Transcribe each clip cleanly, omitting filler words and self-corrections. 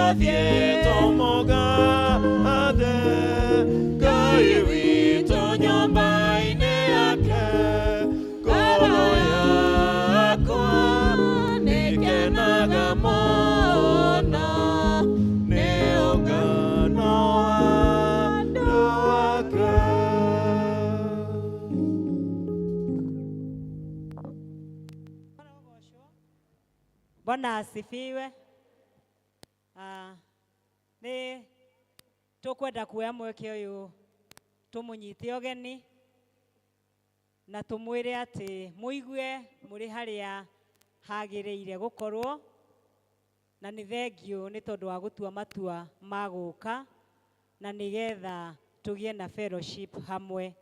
Tũthiĩ tũmũgathe Ngai witũ nyũmba-inĩ yake. Ngoro yakwa nĩkenaga mũno nĩ ũngano wa andũ ake. Bwana asifiwe. Ah, nĩ tũkwenda kuoya mweke ũyũ tũmũnyite ũgeni na tũmwĩre atĩ mũigue mũrĩ harĩa hagĩrĩire gũkorwo, na nĩ thengiũ nĩ tondũ wa gũtua matua ma gũka na nĩgetha tũgĩe na fellowship hamwe.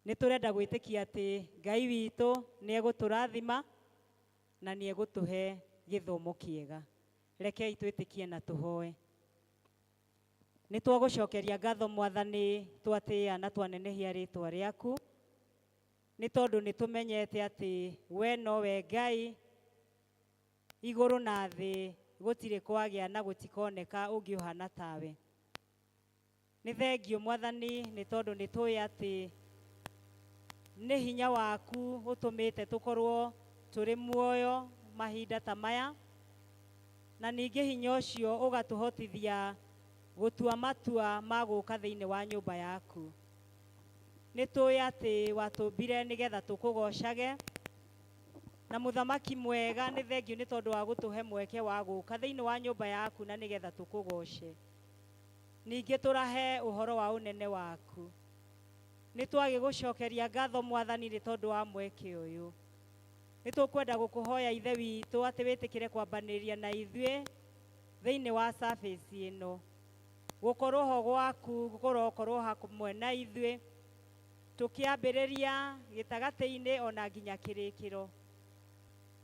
Nĩ tũrenda gwĩtĩkia atĩ Ngai witũ nĩ egũtũrathima na nĩ egũtũhe gĩthomo kĩega. Rekei twĩtĩkie na tũhoe. Nĩ twagũcokeria ngatho Mwathani, twatĩĩa na twanenehia rĩtwa rĩaku, nĩ tondũ nĩ tũmenyete atĩ we nowe Ngai, igũrũ na thĩ gũtirĩ kwagĩa na gũtikoneka ũngĩ ũhana tawe. Nĩ thengiũ Mwathani, nĩ tondũ nĩ tũĩ atĩ nĩ hinya waku ũtũmĩte tũkorwo tũrĩ muoyo mahinda ta maya, na ningĩ hinya ũcio ũgatũhotithia gũtua matua ma gũka thĩinĩ wa nyũmba yaku. Nĩ tũĩ atĩ watũmbire nĩgetha tũkũgocage, na mũthamaki mwega nĩ thengiũ nĩ tondũ wa gũtũhe mweke wa gũka thĩinĩ wa nyũmba yaku na nĩgetha tũkũgoce. Ningĩ tũrahe ũhoro wa ũnene waku. Nĩ twagĩgũcokeria ngatho Mwathani nĩ tondũ wa mweke ũyũ. Nĩ tũkwenda gũkũhoya Ithe witũ atĩ wĩtĩkĩre kwambanĩria na ithuĩ thĩinĩ wa service ĩno. Gũkorwo ho gwaku kũrokorwo hamwe na ithuĩ tũkĩambĩrĩria gĩtagatĩ-inĩ ona nginya kĩrĩkĩro.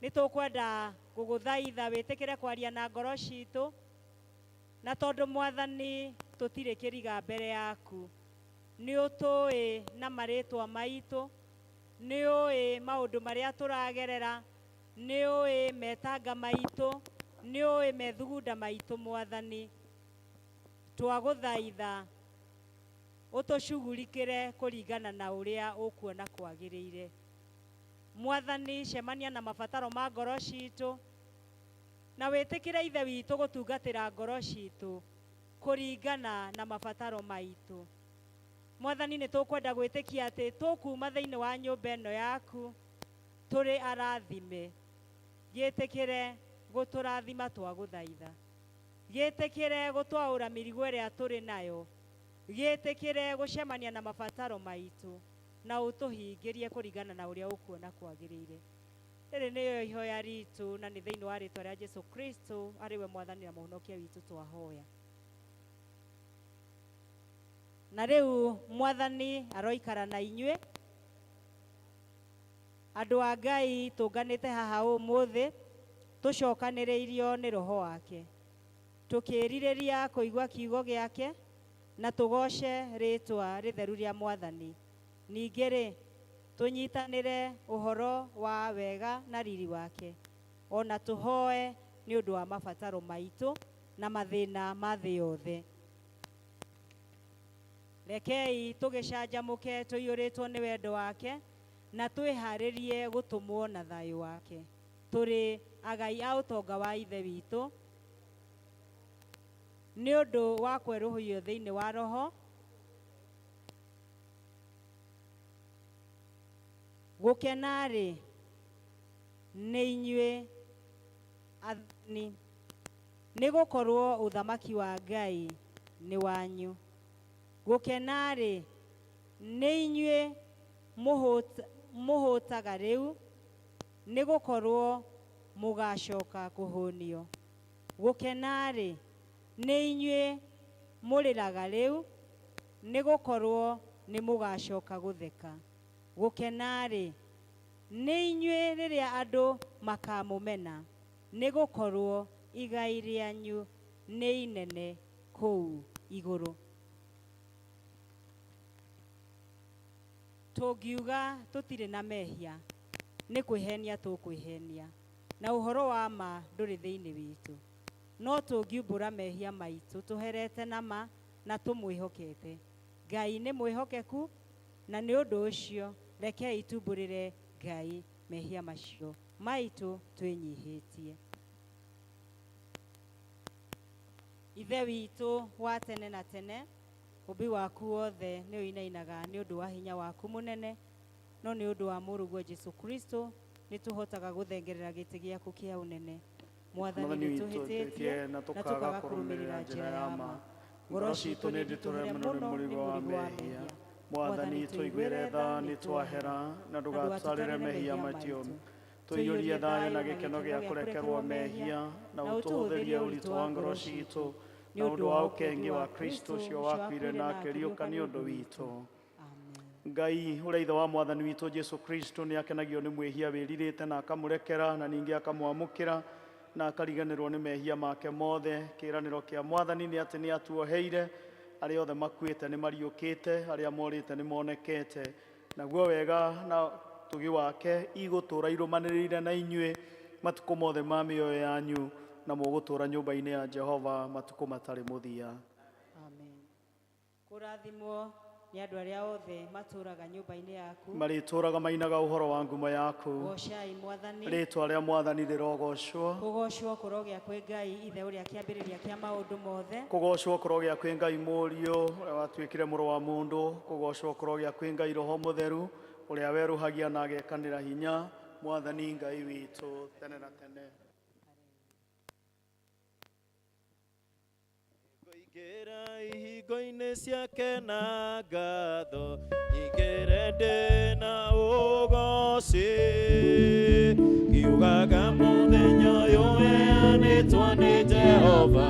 Nĩ tũkwenda gũgũthaitha wĩtĩkĩre kwaria na ngoro citũ, na tondũ Mwathani tũtirĩ kĩriga mbere yaku, nĩ ũtũĩ na marĩtwa maitũ, nĩ ũĩ maũndũ marĩa tũragerera, nĩ ũĩ metanga maitũ, nĩ ũĩ methugunda maitũ Mwathani. Twagũthaitha ũtũcugurikĩre kũringana na ũrĩa ũkuona kwagĩrĩire. Mwathani, cemania na mabataro ma ngoro citũ, na wĩtĩkĩre Ithe witũ gũtungatĩra ngoro citũ kũringana na mabataro maitũ. Mwathani, nĩ tũkwenda gwĩtĩkia atĩ tũkuma thĩinĩ wa nyũmba ĩno yaku tũrĩ arathime. Gĩtĩkĩre gũtũrathima twagũthaitha. Gĩtĩkĩre gũtwaũra mĩrigo ĩrĩa tũrĩ nayo. Gĩtĩkĩre gũcemania na mabataro maitũ na ũtũhingĩrie kũringana na ũrĩa ũkuona kwagĩrĩire. Rĩrĩ nĩyo ihoya ritũ na nĩ thĩinĩ wa rĩtwa rĩa Jesu Kristo arĩ we Mwathani na Mũhonokia witũ twahoya. Na rĩu Mwathani aroikara na inyuĩ. Andũ a Ngai tũnganĩte haha ũmũthĩ tũcokanĩrĩirio nĩ Roho wake, tũkĩrirĩria kũigua kiugo gĩake na tũgoce rĩtwa rĩtheru rĩa Mwathani. Ningĩ rĩ, tũnyitanĩre ũhoro wa wega na riri wake, ona tũhoe nĩ ũndũ wa mabataro maitũ na mathĩna ma thĩ yothe. Rekei tũgĩcanjamũke tũiyũrĩtwo nĩ wendo wake na twĩharĩrie gũtũmwo na thayũ wake. Tũrĩ agai a ũtonga wa Ithe witũ nĩ ũndũ wa kwerũhio thĩinĩ wa Roho, gũkena-rĩ nĩ inyuĩ athani, nĩ gũkorwo ũthamaki wa Ngai nĩ wanyu. Gũkena-rĩ nĩ inyuĩ mũhũtaga rĩu, nĩ gũkorwo mũgacoka kũhũnio. Gũkena-rĩ nĩ inyuĩ mũrĩraga rĩu, nĩ gũkorwo nĩ mũgacoka gũtheka. Gũkena-rĩ nĩ inyuĩ rĩrĩa andũ makamũmena, nĩ gũkorwo igai rĩanyu nĩ inene kũu igũrũ. Tũngiuga tũtirĩ na mehia, nĩ kwĩhenia tũkwĩhenia, na ũhoro wa ma ndũrĩ thĩinĩ witũ. No tũngiumbũra mehia maitũ tũherete na ma na tũmwĩhokete. Ngai nĩ mwĩhokeku, na nĩ ũndũ ũcio rekei tumbũrĩre Ngai mehia macio maitũ twĩnyihĩtie. Ithe witũ wa tene na tene, ũmbi waku wothe nĩ ũinainaga nĩ ũndũ wa hinya waku mũnene, no nĩ ũndũ wa mũrũguo Jesũ Kristo nĩ tũhotaga gũthengerera gĩtĩ gĩaku kĩa ũnene. Mwathani, Mwathani nĩ witũ, tũhĩtĩtie tũhĩtĩtie na na tũkaga tũkaga kũrũmĩrĩra kũrũmĩrĩra njĩra njĩra ya ya ma. ma. Ngoro citũ nĩ nditũre mũno nĩ mũrigo wa mehia. Mwathani, tũiguĩre tha nĩ twahera, na ndũgatũtarĩre mehia maitũ. Tũiyũrie thayũ na gĩkeno gĩa kũrekerwo mehia, na ũtũhũthĩrie ũritũ wa ngoro citũ, na ũndũ wa ũkengi wa Kristo ũcio wakuire na akĩriũka nĩ ũndũ witũ. Amen. Ngai ũrĩa ithe wa mwathani witũ Jesu Kristo nĩ akenagio nĩ mwĩhia wĩrirĩte na akamũrekera na ningĩ akamwamũkĩra na akariganĩrwo nĩ mehia make mothe. Kĩĩranĩro kĩa mwathani nĩ atĩ nĩ atuoheire, arĩa othe makuĩte nĩ mariũkĩte, arĩa morĩte nĩ monekete. Naguo wega na ũtugi wake igũtũũra irũmanĩrĩire na inyuĩ matukũ mothe ma mĩoyo yanyu, na mũgũtũũra nyũmba-inĩ ya Jehova matukũ matarĩ mũthia. Amen. Kũrathimwo nĩ andũ arĩa othe matũũraga nyũmba-inĩ yaku. Marĩtũũraga mainaga ũhoro wa ngumo yaku. Goocai Mwathani. Rĩĩtwa rĩa mwathani rĩrogocwo. Kũgoocwo kũrogĩa kwĩ Ngai ithe ũrĩa kĩambĩrĩria kĩa maũndũ mothe. Kũgocwo kũrogĩa kwĩ Ngai Mũriũ ũrĩa watuĩkire mũrũ wa mũndũ. Kũgocwo kũrogĩa kwĩ Ngai Roho Mũtheru ũrĩa werũhagia na agekanĩra hinya. Mwathani Ngai witũ tene na tene. Ngũingĩra ihingo-inĩ ciake na ngatho, nyingĩre ndĩ na ũgooci, ngiugaga mũthenya ũyũ ũheanĩtwo nĩ Jehova,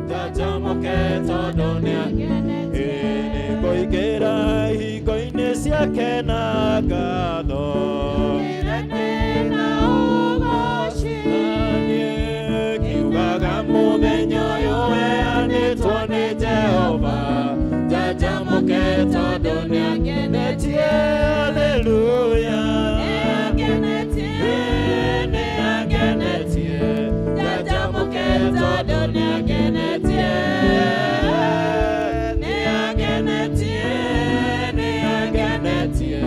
njanjamũke tondũ nĩangenetie. Nĩngũingĩra ihingo-inĩ ciake na ngatho, na niĩ ngiugaga mũthenya ũyũ ũheanĩtwo nĩ Jehova, njanjamũke tondũ nĩangenetie. Haleluya, nĩangenetie, njanjamũke tondũ nĩangenetie. Nĩangenetie, nĩangenetie,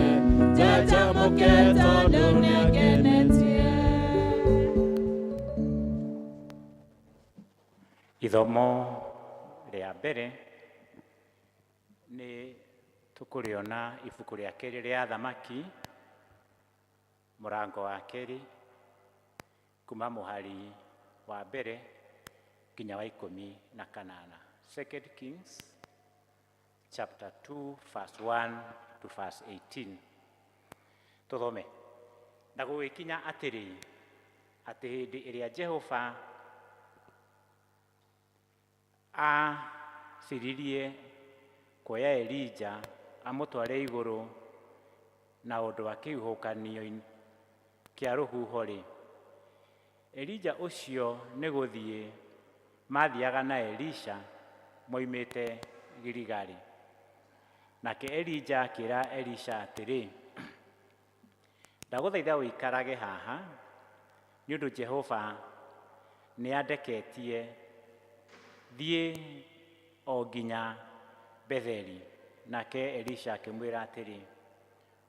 njanjamũke tondũ nĩangenetie. Ithomo rĩa mbere nĩ tũkũrĩona ibuku rĩa kerĩ rĩa Athamaki, mũrango wa kerĩ kuma mũhari wa mbere nginya wa 18. Second Kings chapter 2 verse 1 to verse 18. Tũthome. Na gũgĩkinya atĩrĩ, atĩ hĩndĩ ĩrĩa Jehova aciririe kuoya Elija amũtware igũrũ na ũndũ wa kĩhuhũkanio kĩa rũhuho-rĩ, Elija ũcio nĩ gũthiĩ mathiaga na Elisha moimĩte Giligali. Nake Elija akĩĩra Elisha atĩrĩ, ndagũthaitha ũikarage haha, nĩ ũndũ Jehova nĩandeketie thiĩ o nginya Betheli. Nake Elisha akĩmwĩra atĩrĩ,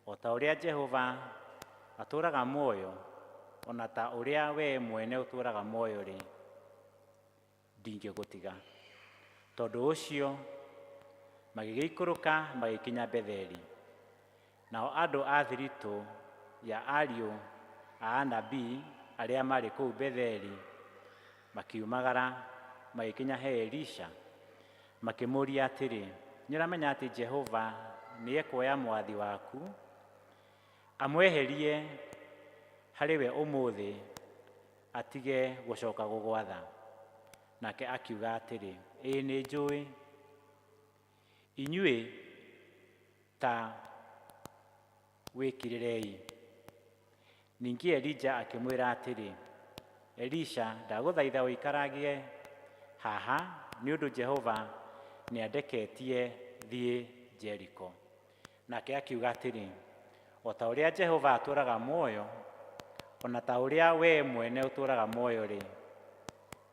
o ta ũrĩa Jehova atũũraga muoyo, ona ta ũrĩa we mwene ũtũũraga muoyo-rĩ, ndingĩgũtiga. Tondũ ũcio magĩgĩikũrũka magĩkinya Betheli. Nao andũ a thiritũ ya ariũ a anabii arĩa maarĩ kũu Betheli makiumagara magĩkinya he Elisha, makĩmũũria atĩrĩ, nĩũramenya atĩ Jehova nĩekuoya mwathi waku amweherie harĩ we ũmũthĩ atige gũcoka gũgwatha? Nake akiuga atĩrĩ, ĩĩ nĩnjũĩ, inyuĩ ta wĩkirĩrei. Ningĩ Elija akĩmwĩra atĩrĩ, Elisha, ndagũthaitha ũikaragie haha, nĩ ũndũ Jehova nĩandeketie thiĩ Jeriko. Nake akiuga atĩrĩ, o ta ũrĩa Jehova atũũraga muoyo, ona ta ũrĩa we mwene ũtũũraga muoyo-rĩ,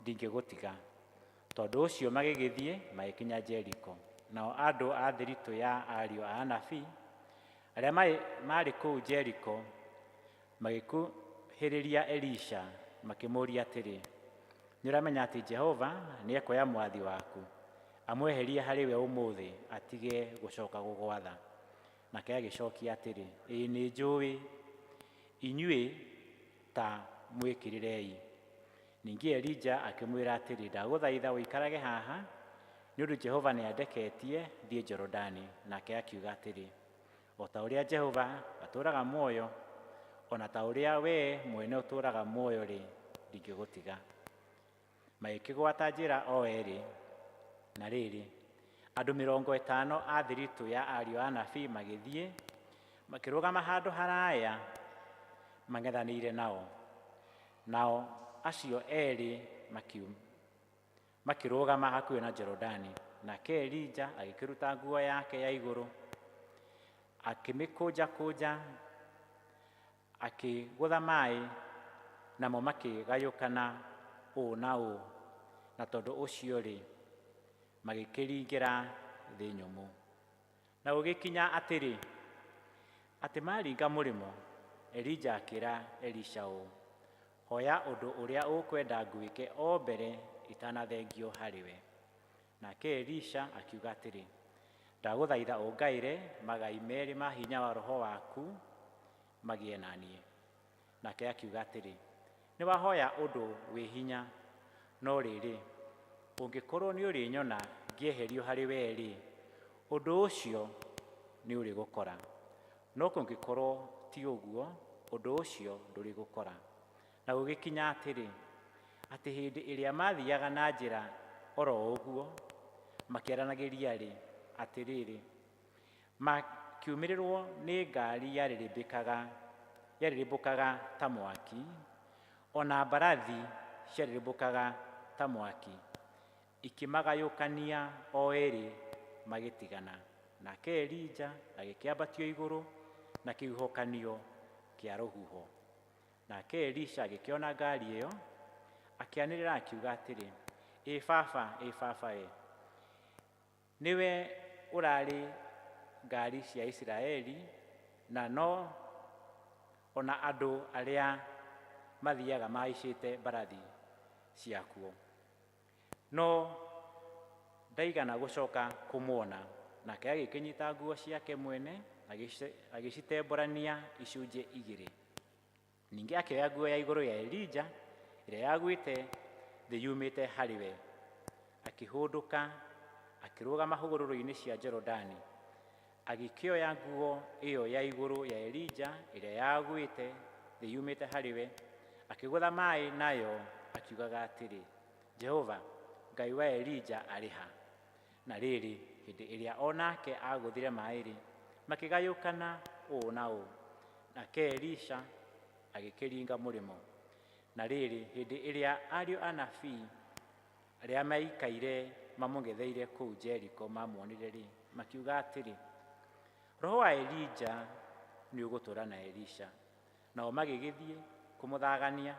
Ndingĩgũtiga. Tondũ ũcio magĩgĩthiĩ magĩkinya Jeriko. Nao andũ a thiritũ ya ariũ a anabii arĩa maarĩ kũu Jeriko magĩkuhĩrĩria Elisha makĩmũũria atĩrĩ, nĩũramenya atĩ Jehova nĩekuoya mwathi waku amweherie harĩ we ũmũthĩ atige gũcoka gũgwatha? Nake agĩcokia atĩrĩ, ĩĩ nĩnjũĩ, inyuĩ ta mwĩkĩrĩrei. Ningĩ Elija akĩmwĩra atĩrĩ, ndagũthaitha ũikarage haha, nĩ ũndũ Jehova nĩandeketie thiĩ Jorodani. Nake akiuga atĩrĩ, o ta ũrĩa Jehova atũũraga muoyo, o na ta ũrĩa wee mwene ũtũũraga muoyo-rĩ, ndingĩgũtiga. Magĩkĩgwata njĩra o eerĩ. Na rĩrĩ, andũ 50 a thiritũ ya ariũ a anabii magĩthiĩ makĩrũgama handũ haraya mang'ethanĩire nao. Nao acio eerĩ makĩrũgama hakuhĩ na Jorodani. Nake Elija agĩkĩruta nguo yake ya igũrũ, akĩmĩkũnjakũnja, akĩgũtha maĩ, namo makĩgayũkana ũũ na ũũ. Na tondũ ũcio-rĩ, magĩkĩringĩra thĩ nyũmũ. Na gũgĩkinya atĩrĩ, atĩ maringa mũrĩmo, Elija akĩra Elisha ũũ, hoya ũndũ ũrĩa ũkwenda ngwĩke o mbere itanathengio harĩwe. Nake Elisha akiuga atĩrĩ, ndagũthaitha ũngaĩre magai merĩ ma hinya wa roho waku magĩe na niĩ. Nake akiuga atĩrĩ, nĩwahoya ũndũ wĩ hinya, no rĩrĩ, ũngĩkorwo nĩũrĩnyona ngĩeherio harĩ we-rĩ, ũndũ ũcio nĩũrĩgũkora. No kũngĩkorwo ti ũguo, ũndũ ũcio ndũrĩgũkora. Na gũgĩkinya atĩrĩ, atĩ hĩndĩ ĩrĩa mathiaga na njĩra oro ũguo makĩaranagĩria-rĩ, atĩrĩrĩ, makiumĩrĩrwo nĩ ngari yarĩrĩmbũkaga ta mwaki, ona mbarathi ciarĩrĩmbũkaga ta mwaki, ikĩmagayũkania o eerĩ magĩtigana. Nake Elija agĩkĩambatio igũrũ na kĩhuhũkanio kĩa rũhuho. Nake Elisha agĩkĩona ngari ĩyo, akĩanĩrĩra akiuga atĩrĩ, ĩ baba, ĩ baba ĩ, nĩwe ũrarĩ ngari cia Isiraeli, na no ona andũ arĩa mathiaga mahaicĩte mbarathi ciakuo. No ndaigana gũcoka kũmuona. Nake agĩkĩnyita nguo ciake mwene, agĩcitembũrania icunjĩ igĩrĩ. Ningĩ akĩoya nguo ya igũrũ ya Elija ĩrĩa yagwĩte thĩ yumĩte harĩ we, akĩhũndũka, akĩrũgama hũgũrũrũ-inĩ cia Jorodani. Agĩkĩoya nguo ĩyo ya igũrũ ya Elija ĩrĩa yagwĩte thĩ yumĩte harĩ we, akĩgũtha maĩ nayo, akiugaga atĩrĩ, Jehova Ngai wa Elija arĩ ha? Na rĩrĩ, hĩndĩ ĩrĩa o nake agũthire maĩ-rĩ, makĩgayũkana ũũ na ũũ. Nake Elisha agĩkĩringa mũrĩmo. Na rĩrĩ, hĩndĩ ĩrĩa ariũ a anabii arĩa maikaire mamũng'etheire kũu Jeriko mamuonire-rĩ, makiuga atĩrĩ, roho wa Elija nĩũgũtũũra na Elisha. Nao magĩgĩthiĩ kũmũthagania,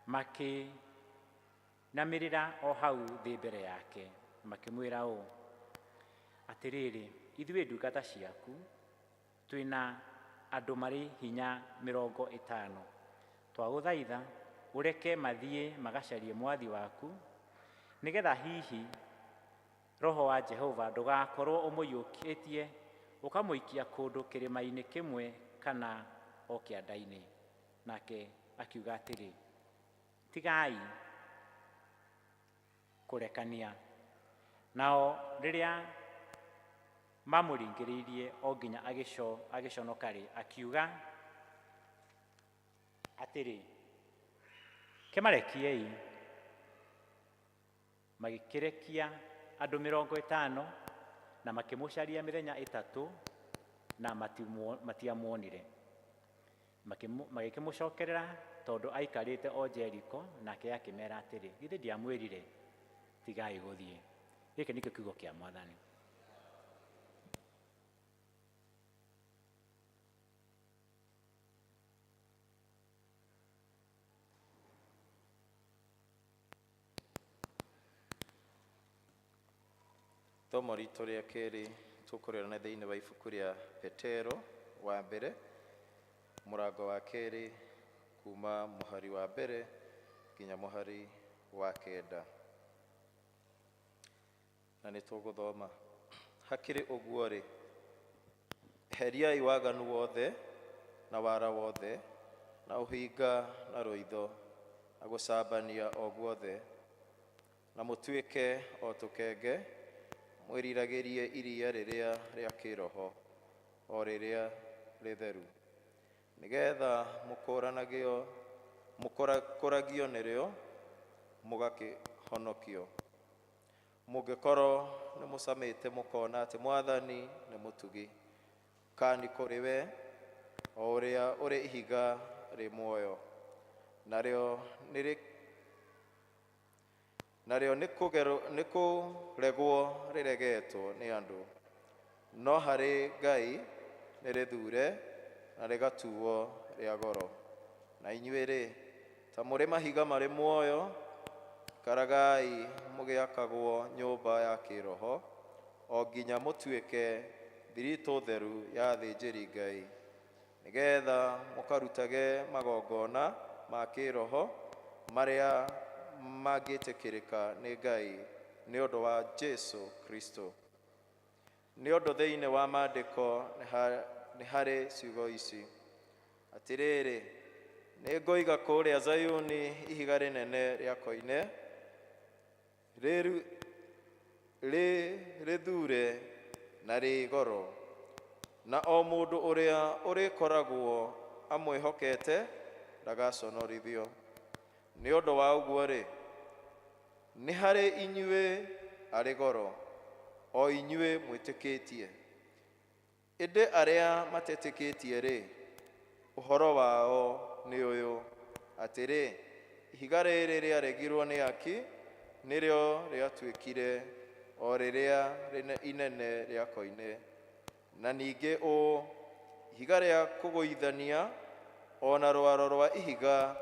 makĩinamĩrĩra o hau thĩ mbere yake, makĩmwĩra ũũ, atĩrĩrĩ, ithuĩ ndungata ciaku twĩna andũ marĩ hinya 50. Twagũthaitha ũreke mathiĩ magacarie mwathi waku, nĩgetha hihi roho wa Jehova ndũgakorwo ũmũiyũkĩtie ũkamũikia kũndũ kĩrĩma-inĩ kĩmwe kana o kĩanda-inĩ. Nake akiuga atĩrĩ, tigai kũrekania. Nao rĩrĩa mamũringĩrĩirie o nginya agĩconoka-rĩ, akiuga atĩrĩ, kĩmarekiei. Magĩkĩrekia andũ 50 na makĩmũcaria mĩthenya 3 na matiamuonire. Magĩkĩmũcokerera tondũ aikarĩte o Jeriko, nake akĩmera atĩrĩ, githĩ ndiamwĩrire tigai gũthiĩ. Gĩkĩ nĩkĩo kiugo kĩa Mwathani. Ithomo ritũ rĩa kerĩ tũkũrĩona thĩinĩ wa ibuku rĩa Petero wa mbere mũrango wa kerĩ kuma mũhari wa mbere nginya mũhari wa kenda. Na nĩ tũgũthoma. Hakĩrĩ ũguo rĩ, heriai waganu wothe na wara wothe na ũhinga na rũitho na gũcambania o guothe, na mũtuĩke o tũkenge mwĩriragĩrie iria rĩrĩa rĩa kĩroho o rĩrĩa rĩtheru, nĩgetha mũkũragio nĩrĩo mũgakĩhonokio, mũngĩkorwo nĩ mũcamĩte mũkona atĩ Mwathani nĩ mũtugi. Kani kũrĩ we o ũrĩa ũrĩ ihiga rĩ muoyo, narĩo nĩ kũregwo rĩregetwo nĩ andũ, no harĩ Ngai nĩ rĩthure na rĩgatuo rĩa goro. Na inyuĩ rĩ, ta mũrĩ mahiga marĩ muoyo, karagai mũgĩakagwo nyũmba ya kĩroho, o nginya mũtuĩke thiritũ theru ya athĩnjĩri Ngai, nĩgetha mũkarutage magongona ma kĩroho marĩa mangĩtĩkĩrĩka nĩ Ngai nĩ ũndũ wa Jesu Kristo. Nĩ ũndũ thĩinĩ wa maandĩko nĩ harĩ ciugo ici: atĩrĩrĩ, nĩ ngũiga kũrĩa Zayuni ihiga rĩnene rĩa koine, rĩthure na rĩ goro, na o mũndũ ũrĩa ũrĩkoragwo amwĩhokete ndagaconorithio. Nĩ ũndũ wa ũguo rĩ, nĩ harĩ inyuĩ arĩ goro, o inyuĩ mwĩtĩkĩtie. Ĩndĩ arĩa matetĩkĩtie rĩ, ũhoro wao nĩ ũyũ, atĩrĩ, ihiga rĩrĩ rĩaregirwo nĩ aki nĩrĩo rĩatuĩkire o rĩrĩa inene rĩa koine, na ningĩ ũũ, ihiga rĩa kũgũithania o na rwaro rwa ihiga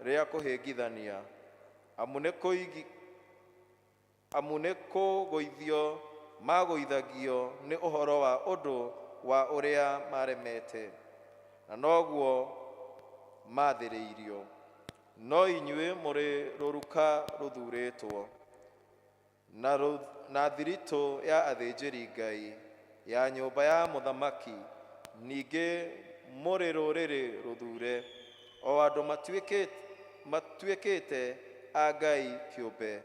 rĩa kũhĩngithania, amu nĩ kũgũithio magũithagio nĩ ũhoro wa ũndũ wa ũrĩa maremete, na noguo maathĩrĩirio. No inyuĩ mũrĩ rũruka rũthurĩtwo, na thiritũ ya athĩnjĩri Ngai, ya nyũmba ya mũthamaki, ningĩ mũrĩ rũrĩrĩ rũthure, o andũ matuĩkĩte a Ngai kĩũmbe,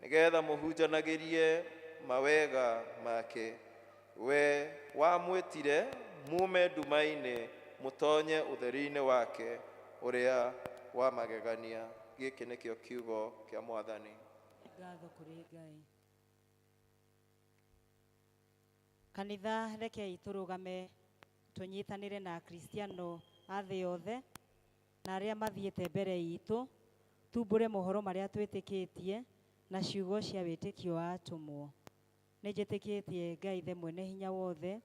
nĩgetha mũhunjanagĩrie mawega make. We wamwĩtire mume nduma-inĩ mũtonye ũtheri-inĩ wake ũrĩa wa magegania. Gĩkĩ nĩkĩo kiugo kĩa Mwathani. Ngatho kũrĩ Ngai. Kanitha, rekei tũrũgame tũnyitanĩre na Akristiano a thĩ yothe na arĩa mathiĩte mbere itũ, tumbũre mohoro marĩa twĩtĩkĩtie na ciugo cia wĩtĩkio wa atũmwo. Nĩ njĩtĩkĩtie Ngai Ithe mwene hinya wothe,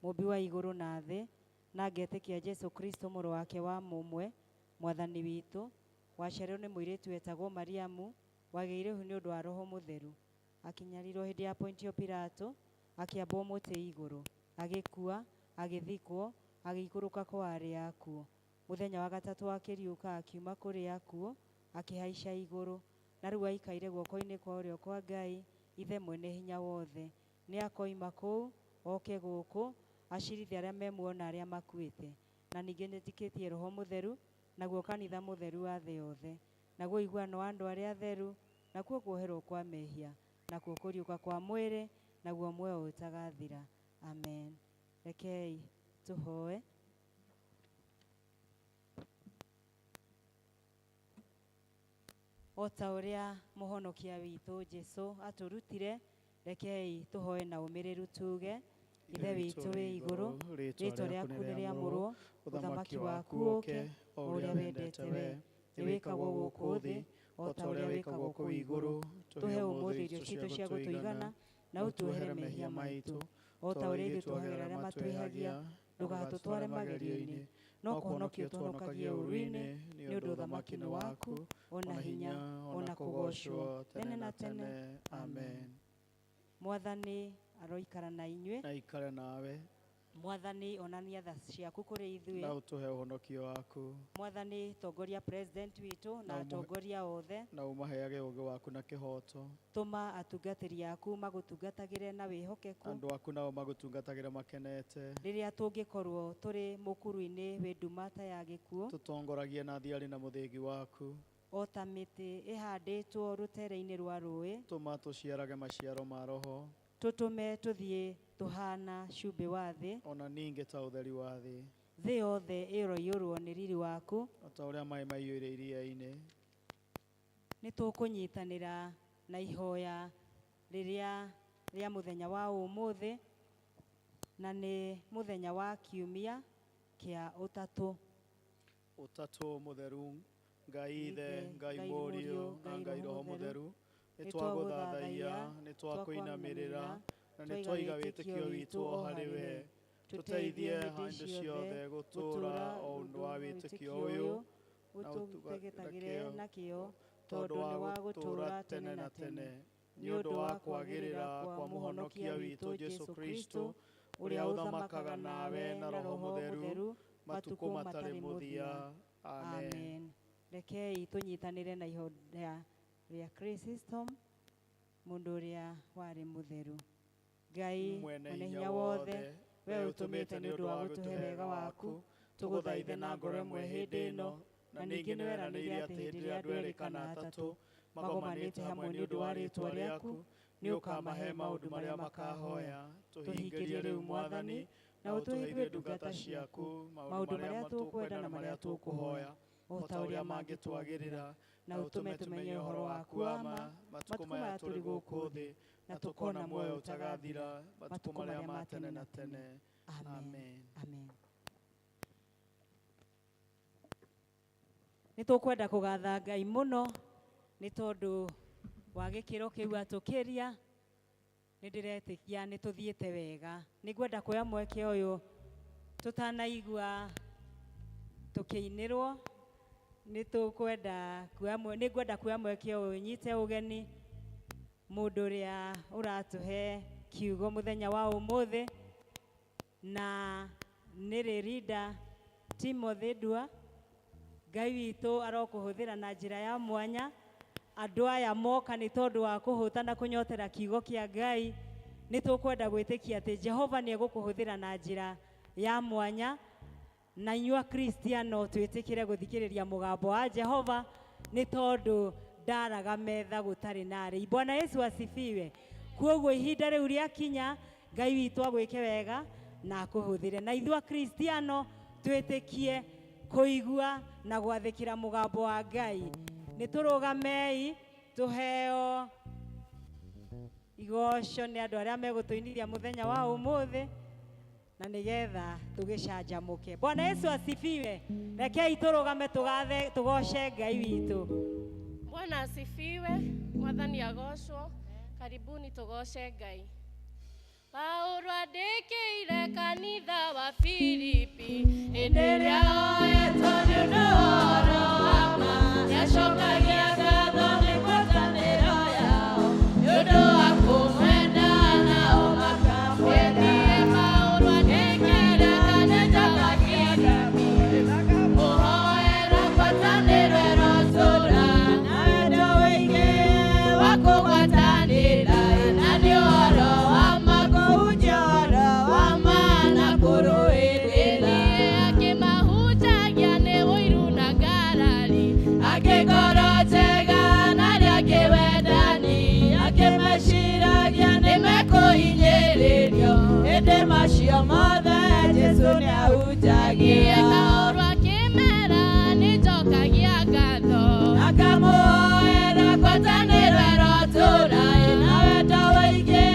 mũmbi wa igũrũ na thĩ, na ngetĩkia Jesu Kristo mũrũ wake wa mũmwe, Mwathani witũ, waciarirwo nĩ mũirĩtu wetagwo Mariamu, wagĩire ihu nĩ ũndũ wa Roho Mũtheru, akinyarirwo hĩndĩ ya Pontio Pilato, akĩambwo mũtĩ igũrũ, agĩkua, agĩthikwo, agĩikũrũka kwa arĩa akuũ. Mũthenya wa gatatũ akĩriũka akiuma kũrĩ akuũ, akĩhaica igũrũ, na rĩu aikaire guoko-inĩ kwa ũrĩo kwa Ngai Ithe mwene hinya wothe. Nĩ akoima kũu oke gũkũ acirithie arĩa me muoyo na arĩa makuĩte. Na ningĩ nĩnjĩtĩkĩtie Roho Mũtheru, naguo kanitha mũtheru wa thĩ yothe, naguo ũiguano wa andũ arĩa atheru, nakuo kuoherwo kwa mehia, nakuo kũriũka kwa mwĩrĩ, naguo muoyo ũtagathira. Amen. Rekei tũhoe. O ta ũrĩa mũhonokia witũ Jesu atũrutire, rekei tũhoe na ũmĩrĩru tuge: Ithe witũ wĩ igũrũ, rĩĩtwa rĩaku nĩrĩamũrwo, ũthamaki waku ũũke, o ũrĩa wendete we nĩ wĩkagwo gũkũ thĩ o ta ũrĩa wĩkagwo kũu igũrũ. Tũhe ũmũthĩ irio citũ cia gũtũigana, na ũtuohere mehia maitũ o ta ũrĩa ithuĩ tuohagĩra arĩa matwĩhagia, ndũgatũtware magerio-inĩ, no kũhonokia ũtũhonokagie ũũru-inĩ, nĩ ũndũ ũthamaki nĩ waku, ona hinya, ona kũgoocwo tene na tene. Amen. Mwathani Aroikara na inyuĩ. Na ikare nawe. Mwathani onania tha ciaku kũrĩ Na ithuĩ. ũtũhe ũhonokio waku. Mwathani tongoria president witũ na Na ũmũhe- atongoria othe. Na ũmaheage ũũgĩ waku na kĩhooto. Tũma atungatĩri aku magũtungatagĩre na wĩhokeku. Andũ aku nao magũtungatagĩre makenete. Rĩrĩa tũngĩkorwo tũrĩ mũkuru-inĩ wĩ nduma ta ya gĩkuũ. Tũtongoragie na thiarĩ na mũthĩgi waku. O ta mĩtĩ ĩhandĩtwo rũtere-inĩ rwa rũĩ. Tũma tũciarage maciaro ma roho. Tũtũme tũthiĩ tũhana cumbĩ wa thĩ. Ona ningĩ ta ũtheri wa thĩ. Thĩ yothe ĩroiyũrwo nĩ riri waku. O ta ũrĩa maĩ maiyũire iria-inĩ. Nĩ tũkũnyitanĩra na ihoya rĩrĩa rĩa mũthenya wa ũmũthĩ, na nĩ mũthenya wa kiumia kĩa ũtatũ. Ũtatũ mũtheru, Ngai Ithe, Ithe, Ngai Ngai Mũriũ, Mũriũ, na Ngai Ngai Roho Roho Mũtheru, Mũtheru, nĩ nĩ twagũthathaiya, twagũthathaiya, nĩ twakũinamĩrĩra, na nĩ twaiga wĩtĩkio witũ o harĩ we. Tũteithie hĩndĩ ciothe gũtũũra o ũndũ wa wĩtĩkio ũyũ, na ũtũtegetagĩre ũtugagĩre na kĩyo, tondũ tondũ wa nĩ wa gũtũũra gũtũũra tene na tene. Nĩ ũndũ wa kwagĩrĩra kwa Mũhonokia witũ Jesũ Kristo, ũrĩa ũthamakaga nawe na Roho Mũtheru, matukũ matarĩ mũthia. Amen. Amen. Rekei tũnyitanĩre na ihoya rĩa Chrysostom, mũndũ ũrĩa warĩ mũtheru. Ngai Mwene mwene hinya hinya wothe, wothe, we we ũtũmĩte ũtũmĩte nĩ nĩ ũndũ ũndũ wa wa gũtũhe gũtũhe wega wega waku, waku, tũgũthaithe tũgũthaithe na na ngoro ngoro ĩmwe ĩmwe hĩndĩ hĩndĩ ĩno, ĩno, na na ningĩ ningĩ nĩ nĩ weranĩire weranĩire atĩ atĩ hĩndĩ hĩndĩ ĩrĩa ĩrĩa andũ andũ erĩ erĩ kana kana atatũ atatũ magomanĩte magomanĩte hamwe hamwe nĩ nĩ ũndũ ũndũ wa wa rĩĩtwa rĩĩtwa rĩaku, rĩaku, nĩ nĩ ũkamahe ũkamahe maũndũ maũndũ marĩa marĩa makahoya. makahoya. Tũhingĩrie Tũhingĩrie rĩu rĩu Mwathani, Mwathani, na na ũtũhe ũtũhe ithuĩ ithuĩ ndungata ndungata ciaku ciaku maũndũ maũndũ marĩa marĩa tũkwenda tũkwenda na na marĩa marĩa tũkũhoya, tũkũhoya, o o ta ta ũrĩa ũrĩa mangĩtwagĩrĩra, mangĩtwagĩrĩra, na na ũtũme ũtũme tũmenye tũmenye ũhoro ũhoro waku waku wa wa ma, ma, matukũ matukũ maya maya tũrĩ tũrĩ gũkũ gũkũ thĩ, thĩ, na na tũkona tũkona muoyo muoyo ũtagathira, ũtagathira, matukũ matukũ marĩa marĩa ma ma tene tene na na tene. tene. Amen. Amen. Amen. Nĩ tũkwenda kũgatha Ngai mũno nĩ tondũ wa gĩkĩro kĩu atũkĩria. Nĩ ndĩretĩkia nĩ tũthiĩte wega. Nĩ ngwenda kuoya mweke ũyũ tũtanaigua tũkĩinĩrwo, nĩ tũkwenda kuoya mwe-, nĩ ngwenda kuoya mweke ũyũ nyite ũgeni mũndũ ũrĩa ũratũhe kiugo mũthenya wa ũmũthĩ, na nĩ Rĩrinda Timothy Ndua. Ngai witũ arokũhũthĩra na njĩra ya mwanya. Andũ aya moka nĩ tondũ wa kũhũta na kũnyotera kiugo kĩa Ngai. Nĩ tũkwenda gwĩtĩkia atĩ Jehova nĩ egũkũhũthĩra na njĩra ya mwanya, na inyuĩ Akristiano twĩtĩkĩre gũthikĩrĩria mũgambo wa Jehova nĩ tondũ ndaraga metha gũtarĩ na arĩi. Bwana Yesu asifiwe. Kwoguo ihinda rĩu rĩakinya, Ngai witũ agwĩke wega na akũhũthĩre. Na ithuĩ Akristiano twĩtĩkie kũigua na gwathĩkĩra mũgambo wa Ngai. Nĩ tũrũgamei tũheo igoco nĩ andũ arĩa megũtũinithia mũthenya wa ũmũthĩ, na nĩgetha tũgĩcanjamũke. Bwana Yesu asifiwe. Rekei tũrũgame tũgathe tũgoce Ngai witũ. Bwana asifiwe. Mwathani agocwo. Karibuni tũgoce Ngai. Paulo andĩkĩire kanitha wa Filipi hĩndĩ ĩrĩa oetwo nĩ ũndũ wa ũhoro wa ma, nĩacokagia ngatho nĩ ngwatanĩro yao nĩ ũndũ wa kũmwenda nao makamwenda. Paulo andĩkĩire kanitha wa Filipi kũhoera ngwatanĩro ĩrotũũra na wendo ũingĩ wa kũgwatanĩra, na nĩ ũhoro wa ma kũhunjia ũhoro wa ma na kũrũĩrĩra. Akĩmahunjagia nĩ ũiru na ngarari, akĩngoro njega na arĩa angĩ wendani, akĩmeciragia nĩ mekũhinyĩrĩrio, ĩndĩ macio mothe Jesũ nĩahunjagia. Paulo akĩmera nĩnjokagia ngatho, akamũhoera ngwatanĩro ĩrotũũra na wendo ũingĩ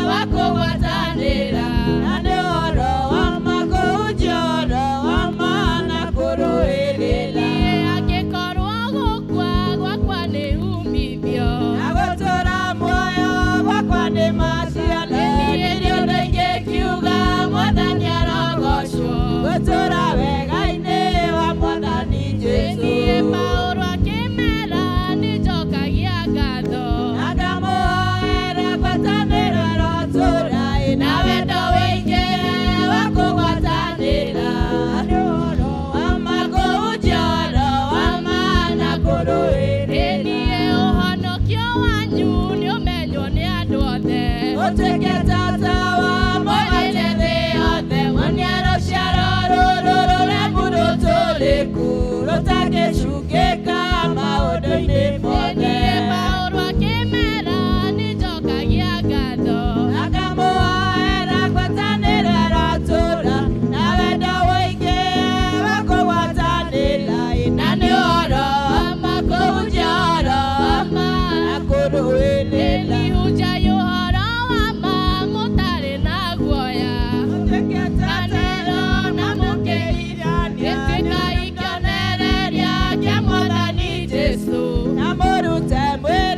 wa kũgwatanĩra, na nĩ ũhoro wa ma kũhunjia ũhoro wa ma na kũrũĩrĩra. Angĩkorwo gũkua gwakwa nĩ umithio, na gũtũũra muoyo gwakwa nĩ maciaro, ndirĩ ũndũ ingĩkiuga Mwathani arogocwo. Gũtũũra nĩũmenywo nĩ andũ othe. Ũtuĩke tata wa mũgate thĩ yothe, wonie rũciaro rũrũ rũremu rũtũrĩku rũtangĩcukĩka maũndũ-inĩ mothe. Niĩ Paũlũ akĩmera nĩnjokagia ngatho. Akamũhoera ngwatanĩro ĩrotũũra na wendo ũingĩ wa kũgwatanĩra, na nĩ ũhoro wa ma kũhunjia ũhoro wa ma na kũrũĩrĩra. Nĩhunjagia ũhoro wa ma mũtarĩ na guoya. Ũtuĩke tata na mũkĩirania Ĩtĩkai kĩonereria kĩa Mwathani Jesũ. Na mũrute mwĩrĩ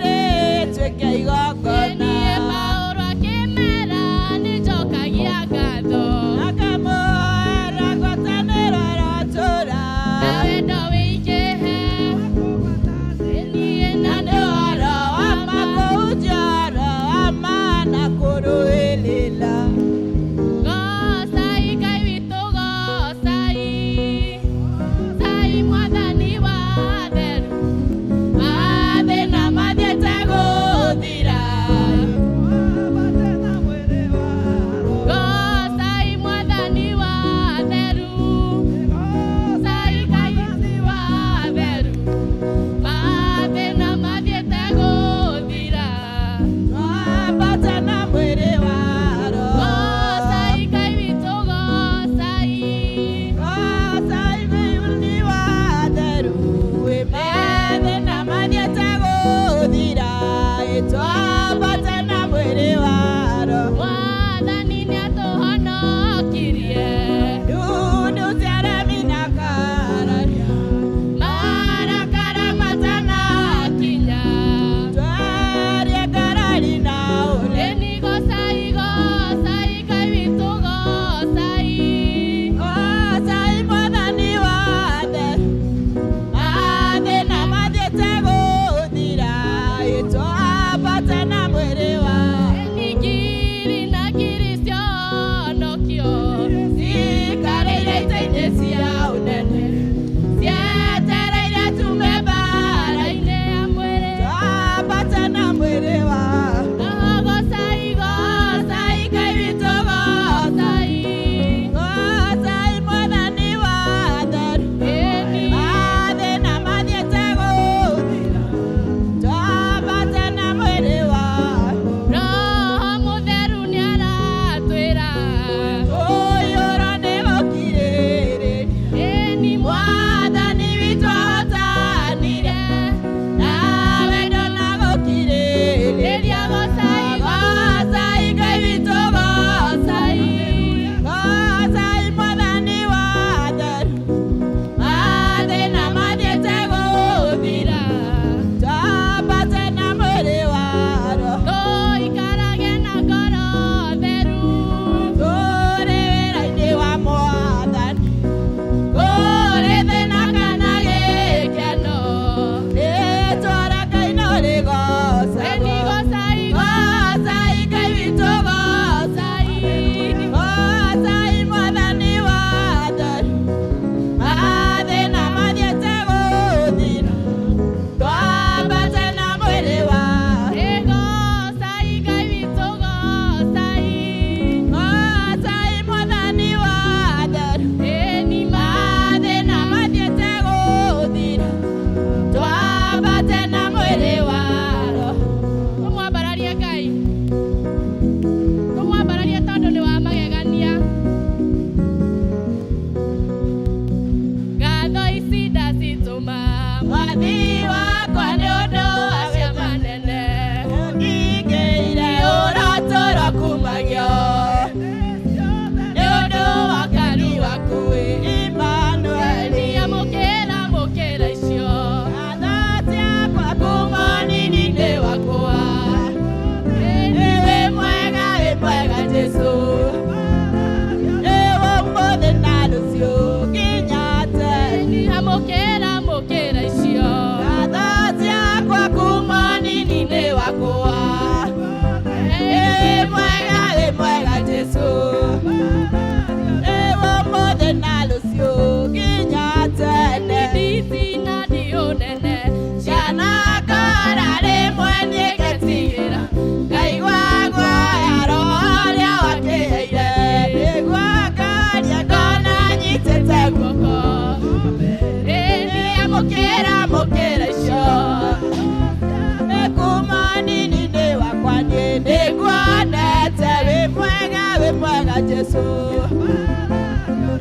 Jesu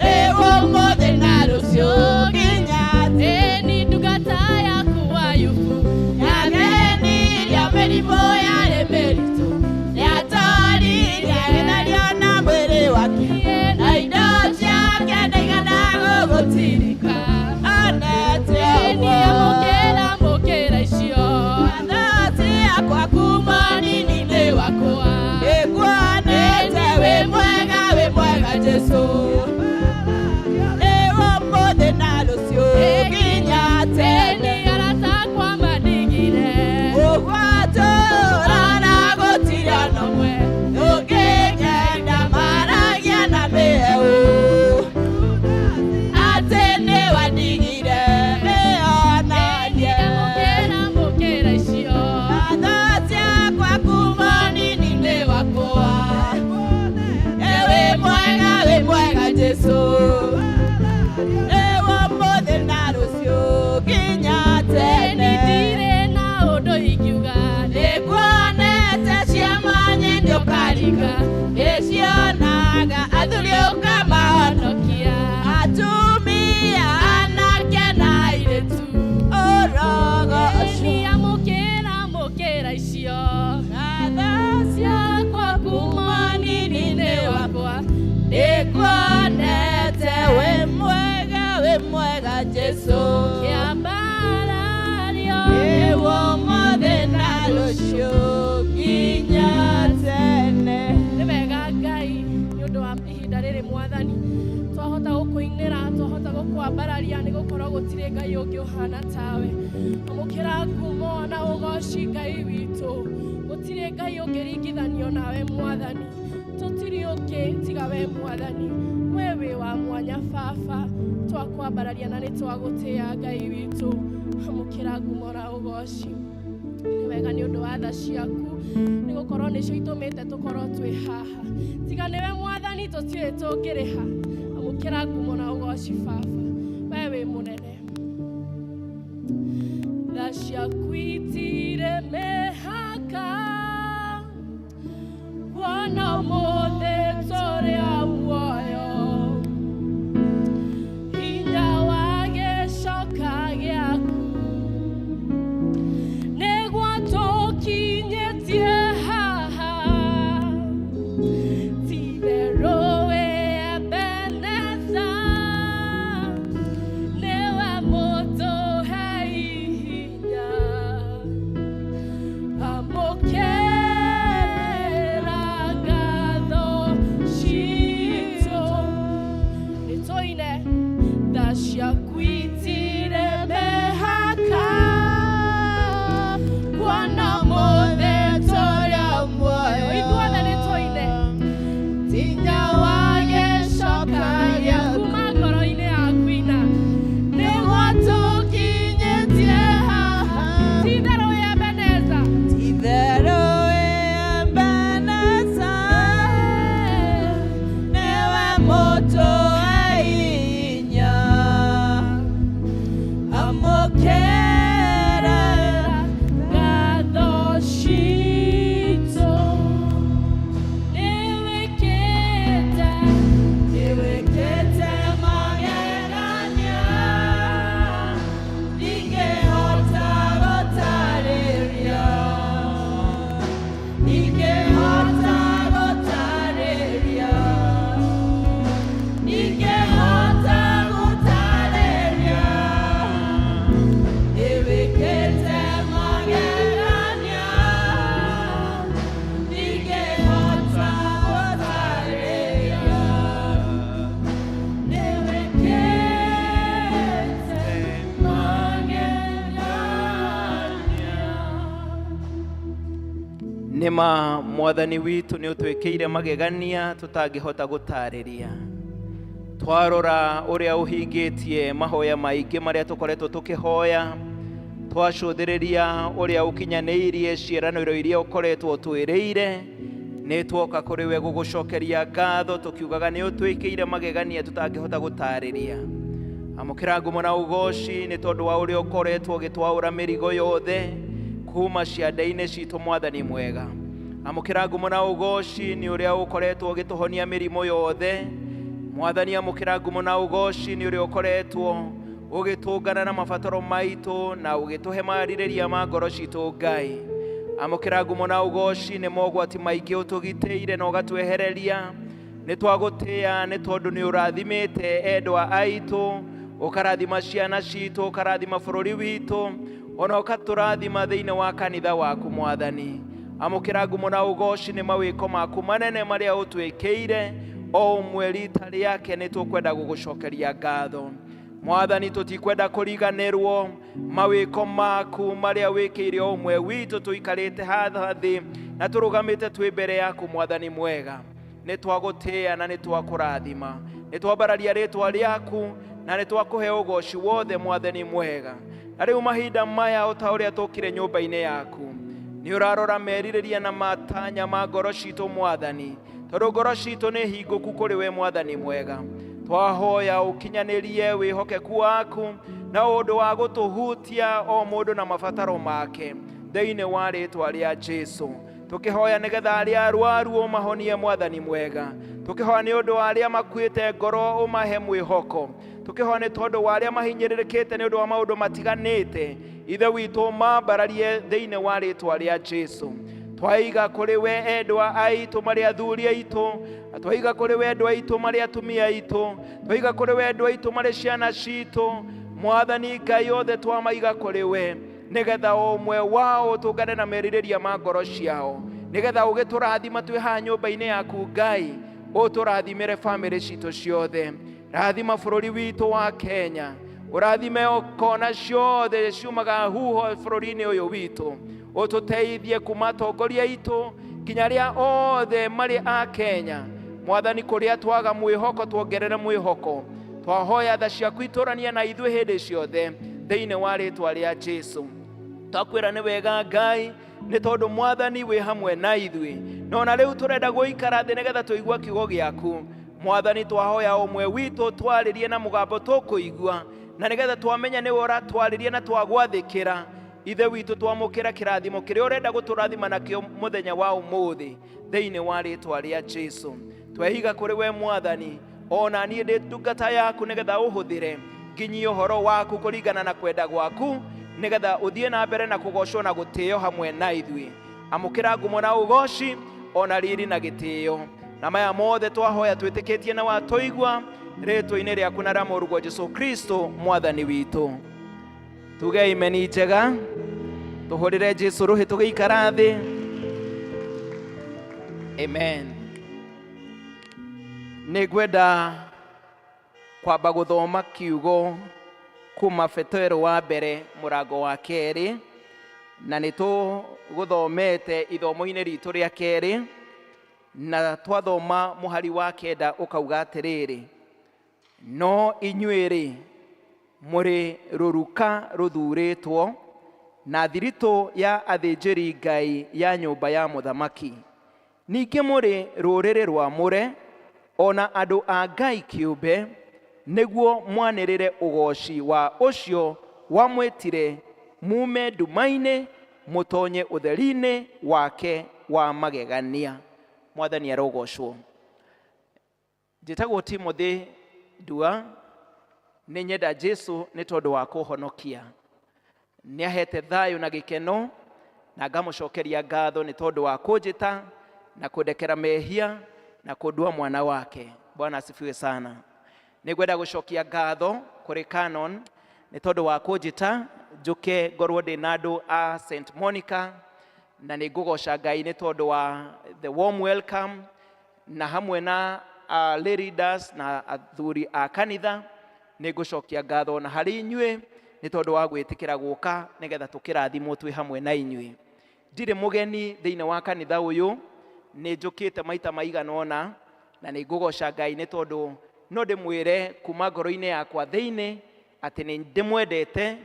Rĩu ũmũthĩ na rũciũ nginya Ĩni ndungata yaku Ayubu Nĩahenirie mĩrimũ yarĩ mĩritũ Nĩatoririe agĩthario na mwĩrĩ wake Na indo ciake ndaigana gũgũtirika Onete Ĩni ũguo amũkĩra amũkĩra icio Tha ciakwa kuma nini-inĩ wakwa Nĩnguonete wĩ mwega wĩ mwega Jesu Rĩu ũmũthĩ na rũciũ nginya tene Ĩni arata akwa mandigire Ũgwatũra na gũtirĩ ona ũmwe ũngĩng'enda maragia na mĩhehu Atĩ nĩwandigire nĩonanie Amũkĩra amũkĩra icio Tha ciakwa kuma nini-inĩ wakwa Wĩ mwega wĩ mwega Jesu Rĩu ũmũthĩ na rũciũ nginya Ĩni tene ndirĩ na ũndũ ingiuga Nĩnguonete ciama nyingĩ ũkaringa Nĩcionaga athuri ũkamahonokia Honokia Atumia anake na airĩtu ũrogoco Ĩni amũkĩra amũkĩra icio Tha ciakwa kuma nini-inĩ wakwa Nĩnguonete wĩ mwega wĩ mwega Jesu Kĩambarario Rĩu ũmũthĩ na rũciũ nginya tene Nĩ wega Ngai nĩ ũndũ wa ihinda rĩrĩ mwathani twahota gũkũinĩra twahota gũkwambararia nĩ gũkorwo gũtirĩ Ngai ũngĩ ũhana tawe amũkĩra ngumo na ũgoci Ngai witũ gũtirĩ Ngai ũngĩringithanio nawe mwathani tũtirĩ ũngĩ tiga we mwathani we wĩ wa mwanya baba twakwambararia na nĩ twagũtĩĩa Ngai witũ amũkĩra ngumo na ũgoci nĩ wega nĩ ũndũ wa tha ciaku nĩ gũkorwo nĩcio itũmĩte tũkorwo twĩ haha tiga nĩwe mwathani tũtiũĩ tũngĩrĩha amũkĩra ngumo na ũgoci baba we wĩ mũnene tha ciaku itirĩ mĩhaka kuona ũmũthĩ tũrĩ a muoyo hinya wa gĩcoka gĩaku nĩguo tũkinyĩtie haha ti-itherũ wĩ Ebeneza nĩwe mũtũhei hinya amũkĩra ngatho citũ nĩtũine tha ciaku itirĩ mĩhaka kuona ũmũthĩ tũrĩ a muoyo ithuothe nĩtũine Hinya wa gĩcoka gĩaku kuma ngoro-inĩ yaku ina nĩguo tũkinyĩtie haha ti-itherũ wĩ Ebeneza Ti-itherũ wĩ Ebeneza nĩwe mũtũhei hinya Amũkĩra ngatho citũ nĩwĩkĩte Nĩwĩkĩte magegania ndingĩhota gũtarĩria ndingĩhota gũtarĩria ndingĩhota gũtarĩria nĩwĩkĩte magegania ndingĩhota gũtarĩria nĩwĩkĩte magegania Nĩ ma mwathani witũ nĩ ũtwĩkĩire magegania tũtangĩhota gũtarĩria twarora ũrĩa ũhingĩtie mahoya maingĩ marĩa tũkoretwo tũkĩhoya twacũthĩrĩria ũrĩa ũkinyanĩirie ciĩranĩro iria ũkoretwo ũtwĩrĩire nĩ tuoka kũrĩ we gũgũcokeria ngatho tũkiugaga nĩ ũtwĩkĩire magegania tũtangĩhota gũtarĩria amũkĩra ngumo na ũgoci nĩ tondũ wa ũrĩa ũkoretwo ũgĩtwaũra mĩrigo yothe kuma ciande-inĩ citũ mwathani mwega Amũkĩra ngumo na ũgoci nĩ ũrĩa ũkoretwo ũgĩtũhonia mĩrimũ yothe. Mwathani, amũkĩra ngumo na ũgoci nĩ ũrĩa ũkoretwo ũgĩtũngana na mabataro maitũ na ũgĩtũhe marirĩria ma ngoro citũ. Ngai, amũkĩra ngumo na ũgoci nĩ mogwati maingĩ ũtũgitĩire na ũgatwehereria. Nĩ twagũtĩĩa nĩ tondũ nĩ ũrathimĩte endwa aitũ, ũkarathima ciana citũ, ũkarathima bũrũri witũ, ona ũkatũrathima thĩinĩ wa kanitha waku. Mwathani, amũkĩra ngumo na ũgoci nĩ mawĩko maku manene marĩa ũtwĩkĩire. O ũmwe rita rĩake nĩ tũkwenda gũgũcokeria ngatho. Mwathani, tũtikwenda kũriganĩrwo mawĩko maku marĩa wĩkĩire o ũmwe witũ tũikarĩte haha thĩ na tũrũgamĩte twĩ mbere yaku. Mwathani mwega, nĩ twagũtĩĩa na nĩ twakũrathima, nĩ twambararia rĩtwa rĩaku na nĩ twakũhe ũgoci wothe. Mwathani mwega, na rĩu mahinda maya, o ta ũrĩa tũkire nyũmba-inĩ yaku, nĩ ũrarora merirĩria na matanya ma ngoro citũ, Mwathani, tondũ ngoro citũ nĩ hingũku kũrĩ we. Mwathani mwega, twahoya ũkinyanĩrie wĩhokeku waku na ũndũ wa gũtũhutia o mũndũ na mabataro make thĩinĩ wa rĩtwa rĩa Jesu. Tũkĩhoya nĩgetha arĩa arwaru ũmahonie. Mwathani mwega, tũkĩhoya nĩ ũndũ wa arĩa makuĩte ngoro, ũmahe mwĩhoko. Tũkĩhoya nĩ tondũ wa arĩa mahinyĩrĩrĩkĩte nĩ ũndũ wa maũndũ matiganĩte, Ithe witũ, mambararie thĩinĩ wa rĩtwa rĩa Jesu. Twaiga kũrĩ we endwa aitũ marĩ athuri aitũ, na twaiga kũrĩ we endwa aitũ marĩ atumia aitũ, twaiga kũrĩ we endwa aitũ marĩ ciana citũ. Mwathani Ngai, othe twamaiga kũrĩ we nĩgetha o ũmwe wao ũtũngane na merirĩria ma ngoro ciao, nĩgetha ũgĩtũrathima twĩ haha nyũmba-inĩ yaku. Ngai, ũtũrathimĩre bamĩrĩ citũ ciothe. Rathima bũrũri witũ wa Kenya, ũrathime kona ciothe ciumaga huho bũrũri-inĩ ũyũ witũ. Ũtũteithie kuma atongoria aitũ nginya arĩa othe marĩ a Kenya. Mwathani, kũrĩa twaga mwĩhoko, tuongerere mwĩhoko. Twahoya tha ciaku itũranie na ithuĩ hĩndĩ ciothe thĩinĩ wa rĩtwa rĩa Jesu. Twakwĩra nĩ wega, Ngai, nĩ tondũ Mwathani wĩ hamwe na ithuĩ. No na rĩu tũrenda gũikara thĩ nĩgetha tũigua kiugo gĩaku. Mwathani, twahoya ũmwe witũ twarĩrie na mũgambo tũkũigua, na nĩgetha twamenya nĩwe ũratwarĩria na twagwathĩkĩra. Ithe witũ, twamũkĩra kĩrathimo kĩrĩa ũrenda gũtũrathima nakĩo mũthenya wa ũmũthĩ thĩinĩ wa rĩtwa rĩa Jesu. Twehiga kũrĩ we, Mwathani, ona niĩ ndĩ ndungata yaku, nĩgetha ũhũthĩre nginyie ũhoro waku kũringana na kwenda gwaku, nĩgetha ũthiĩ na mbere na kũgocwo na gũtĩo hamwe na ithuĩ. Amũkĩra ngumo na ũgoci, ona riri na gĩtĩo, na maya mothe twahoya twĩtĩkĩtie na watũigua, rĩtwa-inĩ rĩaku na rĩa Mũrũguo Jesu Kristo Mwathani witũ. Tuge imeni njega, tũhũrĩre Jesu rũhĩ tũgĩikara thĩ. Amen. Nĩ ngwenda kwamba gũthoma kiugo kuma Petero wa mbere mũrango wa kerĩ, na nĩ tũgũthomete ithomo-inĩ ritũ rĩa kerĩ, na twathoma mũhari wa 9, ũkauga atĩrĩrĩ: "No inyuĩ-rĩ, mũrĩ rũruka rũthuurĩtwo, na thiritũ ya athĩnjĩri Ngai ya nyũmba ya mũthamaki, ningĩ mũrĩ rũrĩrĩ rwamũre, ona andũ a Ngai kĩũmbe, nĩguo mwanĩrĩre ũgoci wa ũcio wamwĩtire mume nduma-inĩ mũtonye ũtheri-inĩ wake wa magegania." Mwathani arogocwo. Njĩtagwo Timothy Ndua. Nĩ nyenda Jesu nĩ tondũ wa kũhonokia, nĩ ahete thayũ na gĩkeno, na ngamũcokeria ngatho nĩ tondũ wa kũnjĩta na kũndekera mehia na kũndua mwana wake. Bwana asifiwe sana. Nĩ ngwenda gũcokia ngatho kũrĩ Canon nĩ tondũ wa kũnjĩta njũke ngorwo ndĩ na andũ a St Monica, na nĩ ngũgoca Ngai nĩ tondũ wa the warm welcome, na hamwe na lay leaders na athuri a kanitha. Nĩ ngũcokia ngatho na harĩ inyuĩ nĩ tondũ wa gwĩtĩkĩra gũka nĩgetha tũkĩrathimwo twĩ hamwe na inyuĩ. Ndirĩ mũgeni thĩinĩ wa kanitha ũyũ, nĩ njũkĩte maita maigana ũna, na nĩ ngũgoca Ngai nĩ tondũ no ndĩmwĩre kuma ngoro-inĩ yakwa thĩinĩ atĩ nĩ ndĩmwendete.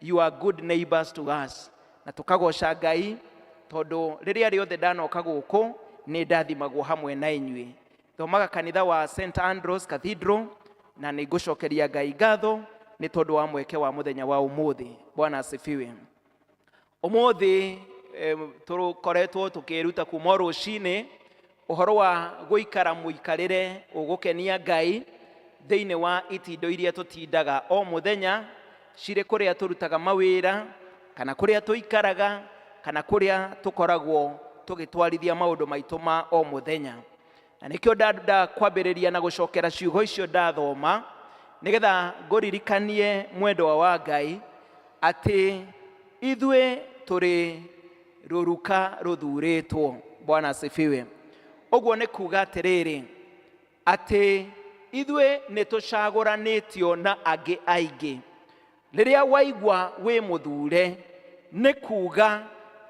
You are good neighbors to us, na tũkagoca Ngai tondũ rĩrĩa rĩothe ndanoka gũkũ nĩ ndathimagwo hamwe na inyuĩ. Thomaga kanitha wa St Andrews Cathedral, na nĩ ngũcokeria Ngai ngatho nĩ tondũ wa mweke wa mũthenya wa ũmũthĩ. Bwana asifiwe. Ũmũthĩ Tũkoretwo tũkĩruta kuma o rũcinĩ ũhoro wa gũikara mũikarĩre ũgũkenia Ngai thĩinĩ wa itindo iria tũtindaga o mũthenya, cirĩ kũrĩa tũrutaga mawĩra, kana kũrĩa tũikaraga, kana kũrĩa tũkoragwo tũgĩtwarithia maũndũ maitũ ma o mũthenya. Na nĩkĩo ndenda kwambĩrĩria na gũcokera ciugo icio ndathoma, nĩgetha ngũririkanie, mwendwa wa Ngai, atĩ ithuĩ tũrĩ rũruka rũthurĩtwo. Bwana asifiwe. Ũguo nĩ kuga atĩrĩrĩ, atĩ ithuĩ nĩ tũcagũranĩtio na angĩ aingĩ. Rĩrĩa waigua wĩ mũthure, nĩ kuga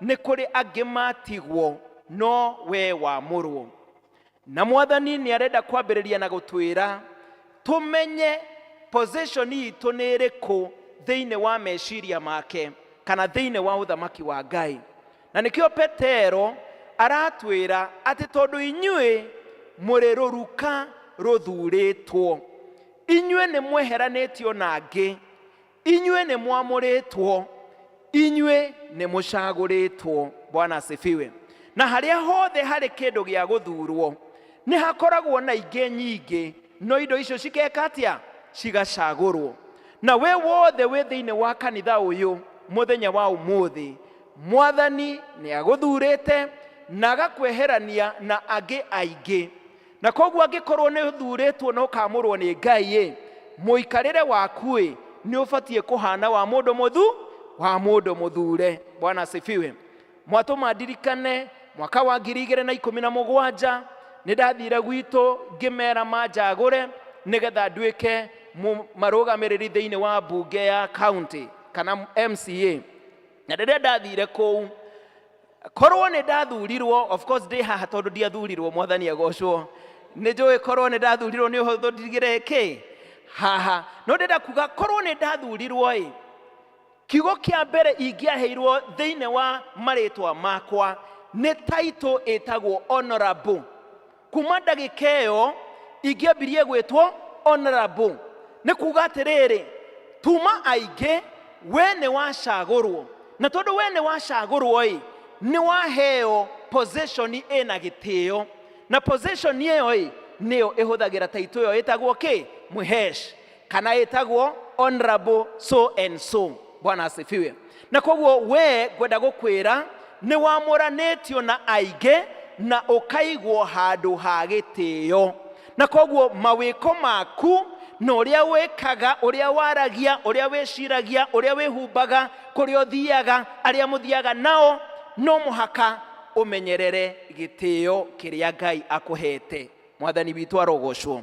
nĩ kũrĩ angĩ matigwo, no we wamũrwo. Na Mwathani nĩ arenda kwambĩrĩria na gũtwĩra tũmenye position itũ nĩ ĩrĩkũ thĩinĩ wa meciria make kana thĩinĩ wa ũthamaki wa Ngai. Na nĩkĩo Petero aratwĩra atĩ tondũ inyuĩ mũrĩ rũruka rũthurĩtwo, inyuĩ nĩ mweheranĩtio na angĩ, inyuĩ nĩ mwamũrĩtwo, inyuĩ nĩ mũcagũrĩtwo. Bwana asifiwe. Na harĩa hothe harĩ kĩndũ gĩa gũthurwo, nĩ hakoragwo na ingĩ nyingĩ, no indo icio cikeka atĩa? Cigacagũrwo. Na we wothe wĩ thĩinĩ wa kanitha ũyũ mũthenya wa ũmũthĩ, Mwathani nĩ agũthurĩte na agakweherania na angĩ aingĩ. Na koguo angĩkorwo nĩ ũthurĩtwo na ũkamũrwo nĩ Ngai ĩ, mũikarĩre waku ĩ nĩ ũbatiĩ kũhana wa mũndũ mũthu wa mũndũ mũthure. Bwana asifiwe. Mwatũma ndirikane mwaka wa 2017, nĩ ndathire gwitũ ngĩmera manjagũre nĩgetha nduĩke marũgamĩrĩri thĩinĩ wa mbunge ya county kana MCA. Na rĩrĩa ndathire kũu, korwo nĩ ndathurirwo, of course ndĩ haha tondũ ndiathurirwo, Mwathani agocwo, nĩ njũĩ korwo nĩ ndathurirwo nĩ ũhũthũ ndigĩre kĩ haha, no ndĩrenda kuga korwo nĩ ndathurirwo ĩ, kiugo kĩa mbere ingĩaheirwo thĩinĩ wa marĩtwa makwa nĩ title ĩtagwo honorable. Kuma ndagĩka ĩyo ingĩambirie gwĩtwo honorable, nĩ kuga atĩrĩrĩ, tuma aingĩ, we nĩ wacagũrwo, na tondũ we nĩ wacagũrwo ĩ, nĩ waheo position ĩna gĩtĩo, na position ĩyo ĩ nĩyo ĩhũthagĩra title ĩyo ĩtagwo kĩ mhesh kana ĩtagwo honorable so and so. Bwana asifiwe. Na koguo we ngwenda gũkwĩra nĩ wamũranĩtio na aingĩ na ũkaigwo handũ ha gĩtĩo, na koguo mawĩko maku na ũrĩa wĩkaga, ũrĩa waragia, ũrĩa wĩciragia, ũrĩa wĩhumbaga, kũrĩa ũthiaga, arĩa mũthiaga nao, no mũhaka ũmenyerere gĩtĩo kĩrĩa Ngai akũhete. Mwathani witũ arogocwo.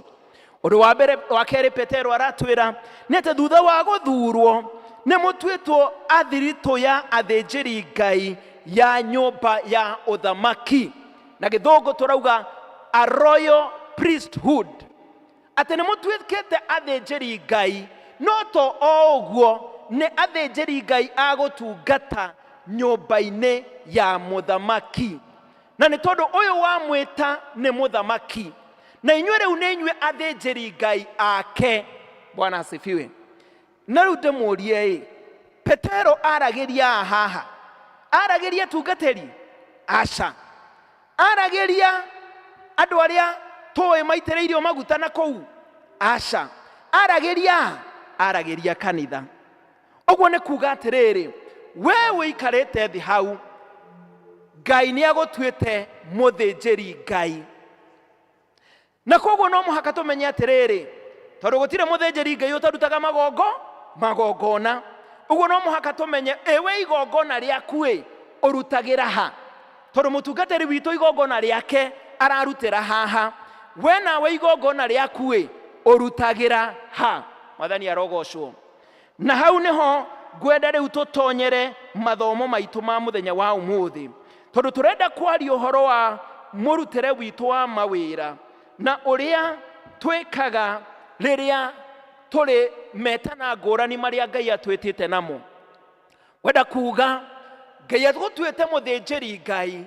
Ũndũ wa mbere wa kerĩ Petero aratwĩra nĩ atĩ thutha wa gũthurwo nĩ mũtuĩtwo athiritũ ya athĩnjĩri Ngai ya nyũmba ya ũthamaki, na Gĩthũngũ tũrauga a royal priesthood, atĩ nĩ mũtuĩkĩte athĩnjĩri Ngai, no to o ũguo, nĩ athĩnjĩri Ngai a gũtungata nyũmba-inĩ ya mũthamaki. Na nĩ tondũ ũyũ wamwĩta nĩ mũthamaki, na inyuĩ rĩu nĩ inyuĩ athĩnjĩri Ngai ake. Bwana asifiwe. Na rĩu ndĩmũrie ĩ, Petero aragĩria a haha? Aragĩria tungatĩri? Aca. Aragĩria andũ arĩa tũĩ maitĩrĩirio maguta na kũu? Aca. Aragĩria aragĩria kanitha. Ũguo nĩ kuga atĩrĩrĩ, we ũikarĩte thĩ hau, Ngai nĩ agũtuĩte mũthĩnjĩri Ngai, na koguo no mũhaka tũmenye atĩrĩrĩ, tondũ gũtirĩ mũthĩnjĩri Ngai ũtarutaga magongona, ũguo no mũhaka tũmenye ĩwe igongona rĩaku ĩ ũrutagĩra ha, tondũ mũtungatĩri witũ igongona rĩake ararutĩra haha, we nawe igongona rĩaku ĩ ũrutagĩra ha. Mwathani arogocwo. Na hau nĩho ngwenda rĩu tũtonyere mathomo maitũ ma mũthenya wa ũmũthĩ, tondũ tũrenda kwaria ũhoro wa mũrutĩre witũ wa mawĩra na ũrĩa twĩkaga rĩrĩa tũrĩ metana ngũrani marĩa Ngai atwĩtĩte namo. Ngwenda kuga Ngai agũtuĩte mũthĩnjĩri Ngai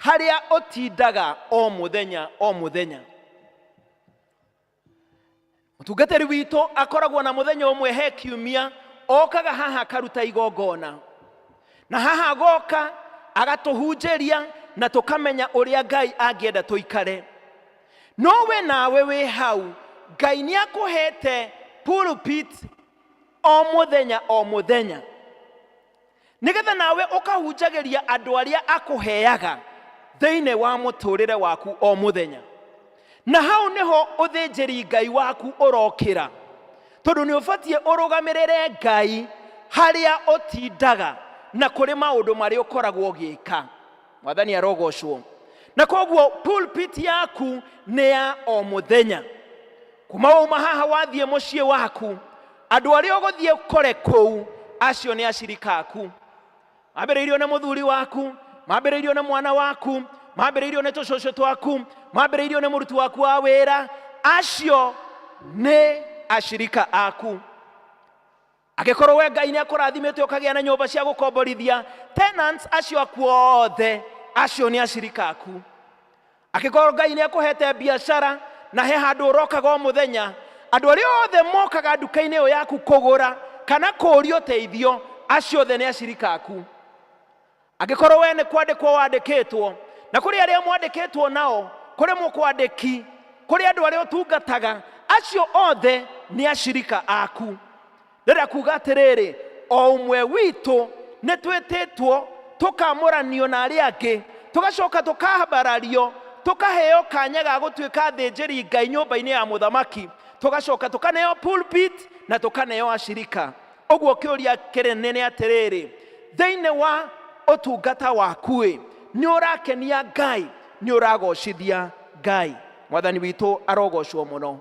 harĩa ũtindaga o mũthenya o mũthenya. Mũtungatĩri witũ akoragwo na mũthenya ũmwe he kiumia, okaga haha akaruta igongona, na haha agoka Agatũhunjĩria na tũkamenya ũrĩa Ngai angĩenda tũikare. No we nawe wĩ hau, Ngai nĩ akũhete pulpit o mũthenya o mũthenya, nĩgetha nawe ũkahunjagĩria andũ arĩa akũheaga thĩinĩ wa mũtũrĩre waku o mũthenya. Na hau nĩho ũthĩnjĩri Ngai waku ũrokĩra, tondũ nĩ ũbatiĩ ũrũgamĩrĩre Ngai harĩa ũtindaga na kũrĩ maũndũ marĩa ũkoragwo ũgĩka. Mwathani arogocwo. Na koguo pulpit yaku nĩ ya o mũthenya. Kuma wauma haha wathiĩ mũciĩ waku, andũ arĩa ũgũthiĩ ũkore kũu, acio nĩ acirika aku. Mambĩrĩirio nĩ mũthuri waku, mambĩrĩirio nĩ mwana waku, mambĩrĩirio nĩ tũcũcũ twaku, mambĩrĩirio nĩ mũruti waku wa wĩra, acio nĩ acirika aku. Angĩkorwo we Ngai nĩ akũrathimĩte ũkagĩa na nyũmba cia gũkomborithia, tenants acio aku othe, acio nĩ acirika aku. Angĩkorwo Ngai nĩ akũhete biacara na he handũ ũrokaga o mũthenya, andũ arĩa othe mokaga nduka-inĩ ĩyo yaku kũgũra kana kũũria ũteithio, acio othe nĩ acirika aku. Angĩkorwo we nĩ kwandĩkwo wandĩkĩtwo, na kũrĩ arĩa mwandĩkĩtwo nao, kũrĩ mũkwandĩki, kũrĩ andũ arĩa ũtungataga, acio othe nĩ acirika aku. Ndĩrenda kuga atĩrĩrĩ, o ũmwe witũ nĩ twĩtĩtwo tũkamũranio na arĩa angĩ, tũgacoka tũkambarario, tũkaheo kanya ga gũtuĩka athĩnjĩri Ngai nyũmba-inĩ ya mũthamaki, tũgacoka tũkaneo pulpit na tũkaneo acirika. Ũguo kĩũria kĩnene nĩ atĩrĩrĩ, thĩinĩ wa ũtungata waku-ĩ, nĩ ũrakenia Ngai? Nĩ ũragocithia Ngai? Mwathani witũ arogocwo mũno.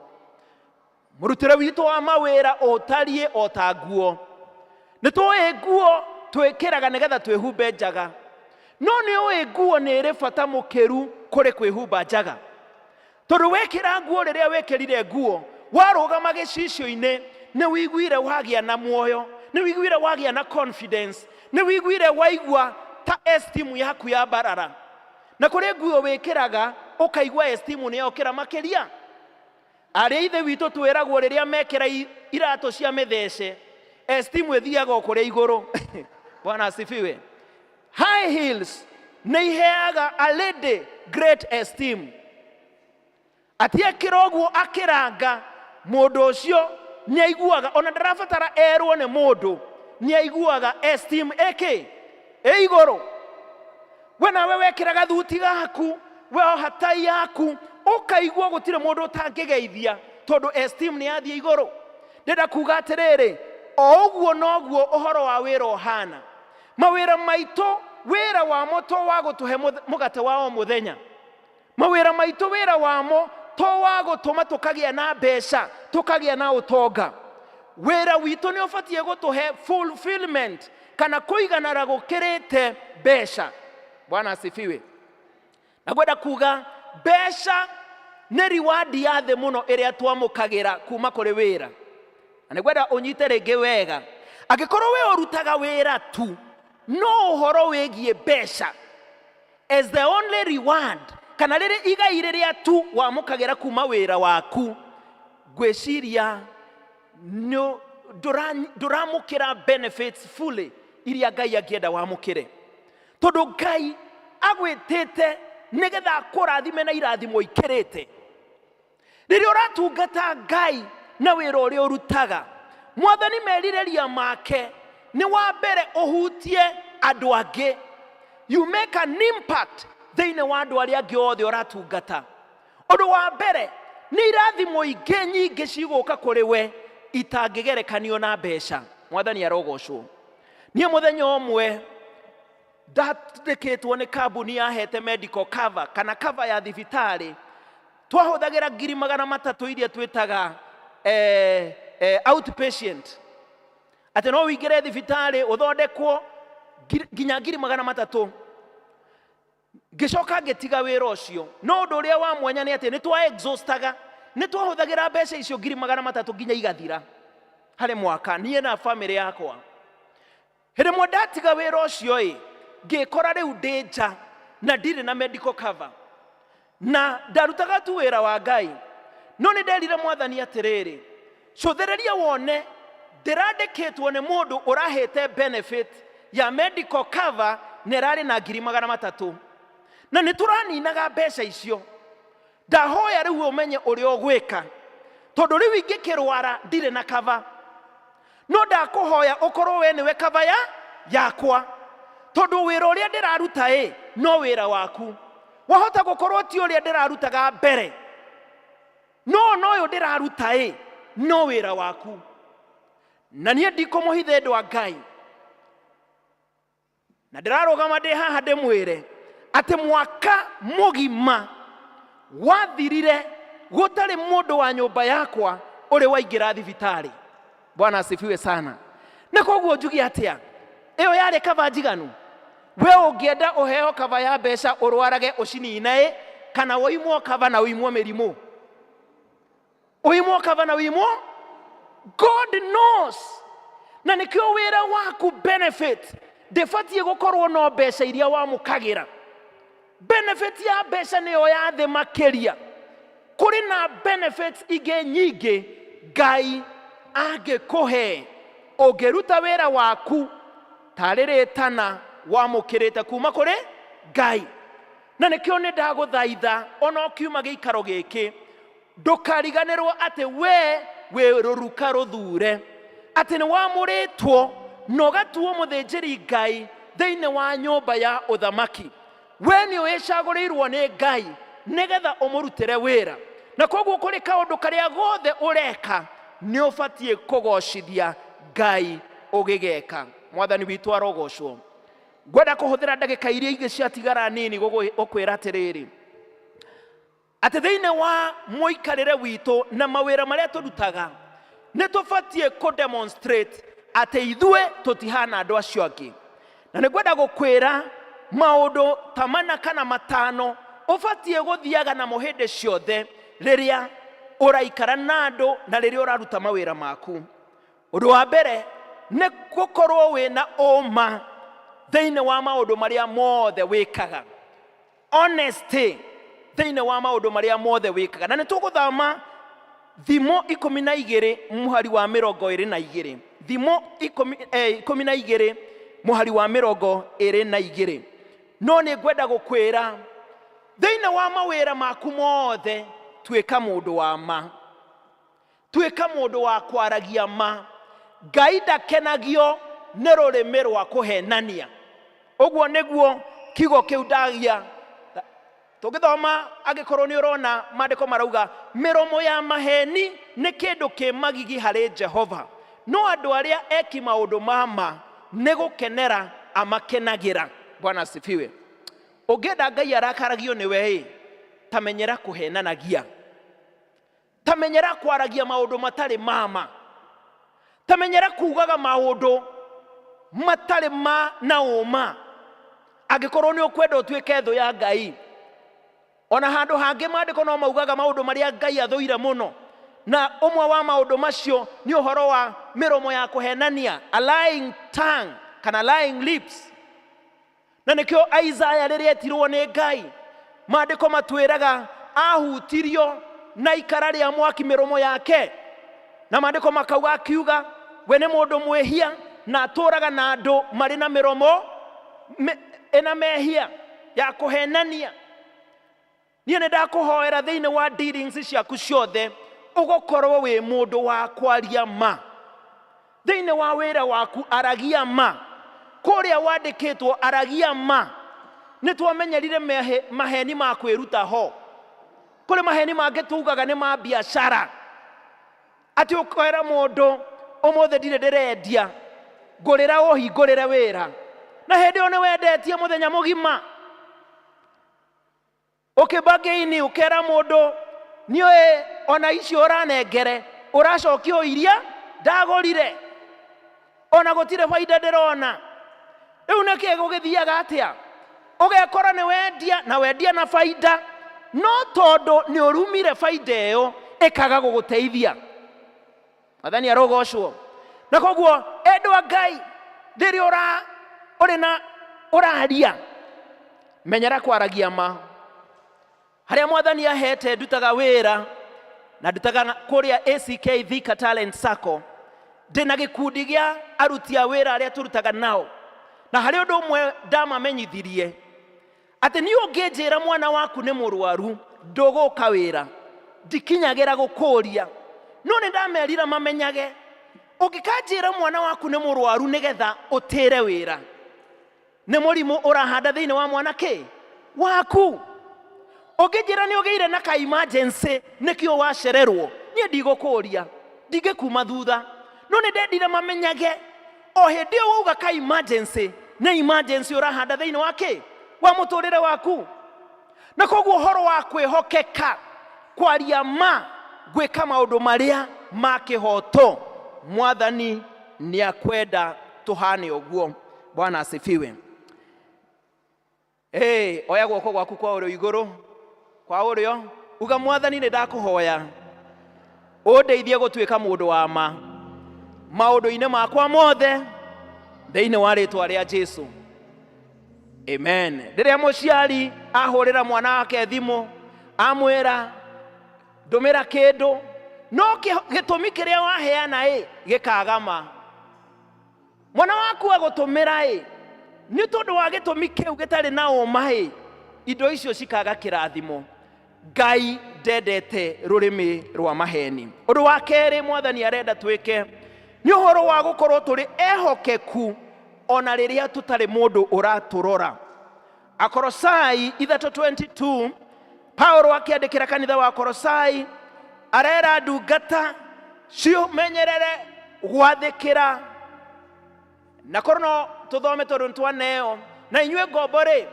Mũrutĩre witũ wa mawĩra ũtariĩ o ta nguo. Nĩ tũĩ nguo twĩkĩraga nĩgetha twĩhumbe njaga, no nĩ ũĩ nguo nĩ ĩrĩ bata mũkĩru kũrĩ kwĩhumba njaga. Tondũ wekĩra nguo, rĩrĩa wekĩrire nguo warũgama gĩcicio-inĩ, nĩ wiguire wagĩa na muoyo, nĩ wiguire wagĩa na confidence, nĩ wiguire waigua ta esteem yaku ya mbarara. Na kũrĩ nguo wĩkĩraga ũkaigua esteem nĩ yokĩra makĩria. Arĩa ithe witũ twĩragwo rĩrĩa mekĩra iratũ cia mĩthece, esteem ĩthiaga o kũrĩa igũrũ. Bwana asifiwe. High heels nĩ iheaga a lady great esteem. Atiekĩra ũguo akĩranga, mũndũ ũcio nĩ aiguaga, ona ndarabatara erwo nĩ mũndũ, nĩ aiguaga esteem ĩkĩ ĩ igũrũ. We nawe wekĩra gathuti gaku, weoha tai yaku, ũkaigua gũtirĩ mũndũ ũtangĩgeithia tondũ esteem nĩ yathiĩ igũrũ. Ndĩrenda kuga atĩrĩrĩ, o ũguo noguo ũhoro wa wĩra ũhana. Mawĩra maitũ wĩra wamo to wa gũtũhe mũgate wa o mũthenya. Mawĩra maitũ wĩra wamo to wa gũtũma tũkagĩa na mbeca, tũkagĩa na ũtonga. Wĩra witũ nĩ ũbatiĩ gũtũhe fulfillment kana kũiganara gũkĩrĩte mbeca. Bwana asifiwe. Na ngwenda kuga mbeca nĩ reward ya thĩ mũno ĩrĩa twamũkagĩra kuma kũrĩ wĩra. Na nĩ ngwenda ũnyite rĩngĩ wega, angĩkorwo we ũrutaga wĩra tu no ũhoro wĩgiĩ mbeca as the only reward, kana rĩrĩ igai rĩrĩa tu wamũkagĩra kuma wĩra waku, ngwĩciria ndũramũkĩra benefits fully iria Ngai angĩenda wamũkĩre. Tondũ Ngai agwĩtĩte nĩgetha akũrathime na irathimo ikĩrĩte. Rĩrĩa ũratungata Ngai na wĩra ũrĩa ũrutaga, Mwathani merirĩria make nĩ wa mbere ũhutie andũ angĩ. You make an impact thĩinĩ wa andũ arĩa angĩ othe ũratungata. Ũndũ wa mbere nĩ irathimo ingĩ nyingĩ cigũka kũrĩ we itangĩgerekanio na mbeca. Mwathani arogocwo. Niĩ mũthenya ũmwe ndandĩkĩtwo nĩ kambuni yahete medical cover kana cover ya thibitarĩ. Twahũthagĩra ngiri magana matatũ iria twĩtaga outpatient, atĩ no ũingĩre thibitarĩ ũthondekwo nginya ngiri magana matatũ. Ngĩcoka ngĩtiga wĩra ũcio. No ũndũ ũrĩa wa mwanya nĩ atĩ nĩ twa exhaustaga, nĩ twahũthagĩra mbeca icio ngiri magana matatũ nginya igathira harĩ mwaka, niĩ na bamĩrĩ yakwa. Hĩndĩ ĩmwe ndatiga wĩra ũcio ĩ, ngĩkora rĩu ndĩ nja na ndirĩ na medical cover, na ndarutaga tu wĩra wa Ngai. No nĩ nderire Mwathani atĩrĩrĩ, cũthĩrĩria wone ndĩrandĩkĩtwo nĩ mũndũ ũrahete benefit ya medical cover na ĩrarĩ na 300,000, na nĩ tũraninaga mbeca icio. Ndahoya rĩu ũmenye ũrĩa ũgwĩka, tondũ rĩu ingĩkĩrwara ndirĩ na cover, no ndakũhoya ũkorwo we nĩwe cover ya yakwa, tondũ wĩra ũrĩa ndĩraruta ĩ no wĩra waku. Wahota gũkorwo ti ũrĩa ndĩrarutaga mbere, no ona ũyũ ndĩraruta ĩ no wĩra waku. Na niĩ ndikũmũhitha, andũ a Ngai, na ndĩrarũgama ndĩ haha ndĩmwĩre atĩ mwaka mũgima wathirire gũtarĩ mũndũ wa nyũmba yakwa ũrĩ waingĩra thibitarĩ. Bwana asifiwe sana. Na koguo njuge atĩa, ĩyo yarĩ cover njiganu. We ũngĩenda ũheo cover ya mbeca ũrwarage ũcinine ĩ, kana ũimwo cover na ũimwo mĩrimũ, ũimwo cover na ũimwo? God knows. Na nĩkĩo wĩra waku benefit ndĩbatiĩ gũkorwo no mbeca iria wamũkagĩra. Benefit ya mbeca nĩyo ya thĩ makĩria. Kũrĩ na benefits ingĩ nyingĩ Ngai angĩkũhe ũngĩruta wĩra waku tarĩ rĩtana wamũkĩrĩte kuma kũrĩ Ngai. Na nĩkĩo nĩ ndagũthaitha, ona ũkiuma gĩikaro gĩkĩ, ndũkariganĩrwo atĩ we wĩ rũruka rũthure, atĩ nĩ wamũrĩtwo na ũgatuo mũthĩnjĩri Ngai thĩinĩ wa nyũmba ya ũthamaki. We nĩ ũĩcagũrĩirwo nĩ Ngai nĩgetha ũmũrutĩre wĩra, na koguo kũrĩ kaũndũ karĩa gothe ũreka nĩ ũbatiĩ kũgocithia Ngai ũgĩgeka. Mwathani witũ arogocwo. Ngwenda kũhũthĩra ndagĩka iria ingĩ ciatigara nini gũkwĩra atĩrĩrĩ, atĩ thĩinĩ wa mũikarĩre witũ na mawĩra marĩa tũrutaga, nĩ tũbatiĩ kũ demonstrate atĩ ithuĩ tũtihana andũ acio angĩ. Na nĩ ngwenda gũkwĩra maũndũ ta mana kana matano ũbatiĩ gũthiaga namo hĩndĩ ciothe rĩrĩa ũraikara na andũ na rĩrĩa ũraruta mawĩra maku. Ũndũ wa mbere nĩ gũkorwo wĩna ũma thĩinĩ wa maũndũ marĩa mothe wĩkaga, honesty thĩinĩ wa maũndũ marĩa mothe wĩkaga. Na nĩ tũgũthama Thimo 12 mũhari wa 22. Thimo 12 mũhari wa 22. No nĩ ngwenda gũkwĩra, thĩinĩ wa mawĩra maku mothe, tuĩka mũndũ wa ma, tuĩka mũndũ wa kwaragia ma. Ngai ndakenagio nĩ rũrĩmĩ rwa kũhenania. Ũguo nĩguo kiugo kĩu ndagia tũngĩthoma. Angĩkorwo nĩ ũrona, maandĩko marauga mĩromo ya maheni nĩ kĩndũ kĩ magigi harĩ Jehova, no andũ arĩa eki maũndũ ma ma nĩ gũkenera amakenagĩra. Bwana asifiwe. Ũngĩenda Ngai arakaragio nĩwe ĩ, tamenyera kũhenanagia, tamenyera kwaragia maũndũ matarĩ mama, tamenyera kugaga maũndũ matarĩ ma na ũma, angĩkorwo nĩ ũkwenda ũtuĩke thũ ya Ngai. Ona handũ hangĩ maandĩko no maugaga maũndũ marĩa Ngai athũire mũno, na ũmwe wa maũndũ macio nĩ ũhoro wa mĩromo ya kũhenania, a lying tongue kana lying lips. Na nĩkĩo Isaya rĩrĩa etirwo nĩ Ngai, maandĩko matwĩraga ahutirio na ikara rĩa mwaki mĩromo yake, na maandĩko makauga akiuga we nĩ mũndũ mwĩhia na atũraga na andũ marĩ na mĩromo ĩna mehia ya kũhenania. Niĩ nĩ ndakũhoera, thĩinĩ wa dealings ciaku ciothe ũgũkorwo wĩ mũndũ wa kwaria ma. Thĩinĩ wa wĩra waku aragia ma, kũrĩa wandĩkĩtwo aragia ma. Nĩ twamenyerire maheni ma kwĩruta ho. Kũrĩ maheni mangĩ tugaga nĩ ma biacara, atĩ ũkwĩra mũndũ, "Ũmũthĩ ndirĩ ndĩrendia, ngũrĩra ũhingũrĩre wĩra," na hĩndĩ ĩyo nĩ wendetie mũthenya mũgima. Ũkĩbangĩini ũkera mũndũ, "Niũĩ ona icio ũranengere ũracokia o iria ndagũrire, ona gũtirĩ baida ndĩrona." Rĩu nĩkĩ gũgĩthiaga atĩa? Ũgekora nĩ wendia na wendia na baida, no tondũ nĩ ũrumire, baida ĩyo ĩkaga gũgũteithia. Mwathani arogocwo. Na koguo, endwa Ngai, rĩrĩa ũra ũrĩ na ũraria, menyera kwaragia ma. Harĩa Mwathani ahete ndutaga wĩra, na ndutaga kũrĩa ACK Thika Talent Sacco, ndĩna gĩkundi gĩa aruti a wĩra arĩa tũrutaga nao. Na harĩ ũndũ ũmwe ndamamenyithirie atĩ niĩ ũngĩnjĩra mwana waku nĩ mũrwaru ndũgũka wĩra, ndikinyagĩra gũkũria. No nĩ ndamerire mamenyage ũngĩkanjĩra mwana waku nĩ mũrwaru nĩgetha ũtĩre wĩra, nĩ mũrimũ ũrahanda thĩinĩ wa mwana kĩ waku. Ũngĩnjĩra nĩ ũgĩire na ka emergency nĩkĩo wacererwo, niĩ ndigũkũria, ndingĩkuma thutha. No nĩ ndendire mamenyage o hĩndĩ ĩyo wauga ka emergency, nĩ emergency ũrahanda thĩinĩ wa kĩ wa mũtũrĩre waku. Na koguo ũhoro wa kwĩhokeka, kwaria ma, gwĩka maũndũ marĩa ma kĩhoto, Mwathani nĩ akwenda tũhane ũguo. Bwana asifiwe. Hey, oya guoko gwaku kwa ũrĩo igũrũ kwa ũrĩo, uga Mwathani nĩ ndakũhoya ũndeithie gũtuĩka mũndũ wa ma maũndũ-inĩ makwa mothe thĩinĩ wa rĩtwa rĩa Jesu. Amen. Rĩrĩa mũciari ahũrĩra mwana wake thimũ amwĩra ndũmĩra kĩndũ, no gĩtũmi kĩrĩa waheana ĩ gĩkagama, mwana waku agũtũmĩra ĩ nĩ tondũ wa gĩtũmi kĩu gĩtarĩ na ũma ĩ, indo icio cikaga kĩrathimo. Ngai ndendete rũrĩmĩ rwa maheni. Ũndũ wa kerĩ Mwathani arenda twĩke nĩ ũhoro wa gũkorwo tũrĩ ehokeku ona rĩrĩa tũtarĩ mũndũ ũratũrora. Akorosai 3:22, Paulo akĩandĩkĩra kanitha wa Korosai arera ndungata ciũmenyerere gwathĩkĩra, na korwo no tũthome tondũ nĩtwaneo, na inyuĩ ngombo rĩ,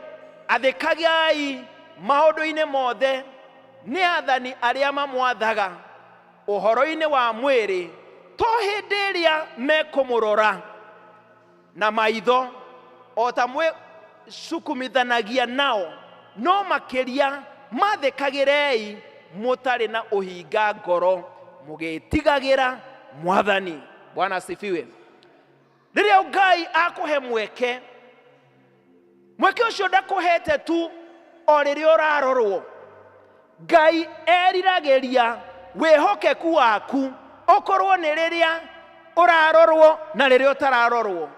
athĩkagiai maũndũ-inĩ mothe nĩ athani arĩa mamwathaga ũhoro-inĩ wa mwĩrĩ, to hĩndĩ ĩrĩa mekũmũrora na maitho o ta mwĩcukumithanagia nao, no makĩria mathĩkagĩrei mũtarĩ na ũhinga ngoro, mũgĩtigagĩra Mwathani. Bwana asifiwe. Rĩrĩa Ngai akũhe mweke, mweke ũcio ndakũhete tu o rĩrĩa ũrarorwo. Ngai eriragĩria wĩhokeku waku ũkorwo nĩ rĩrĩa ũrarorwo na rĩrĩa ũtararorwo.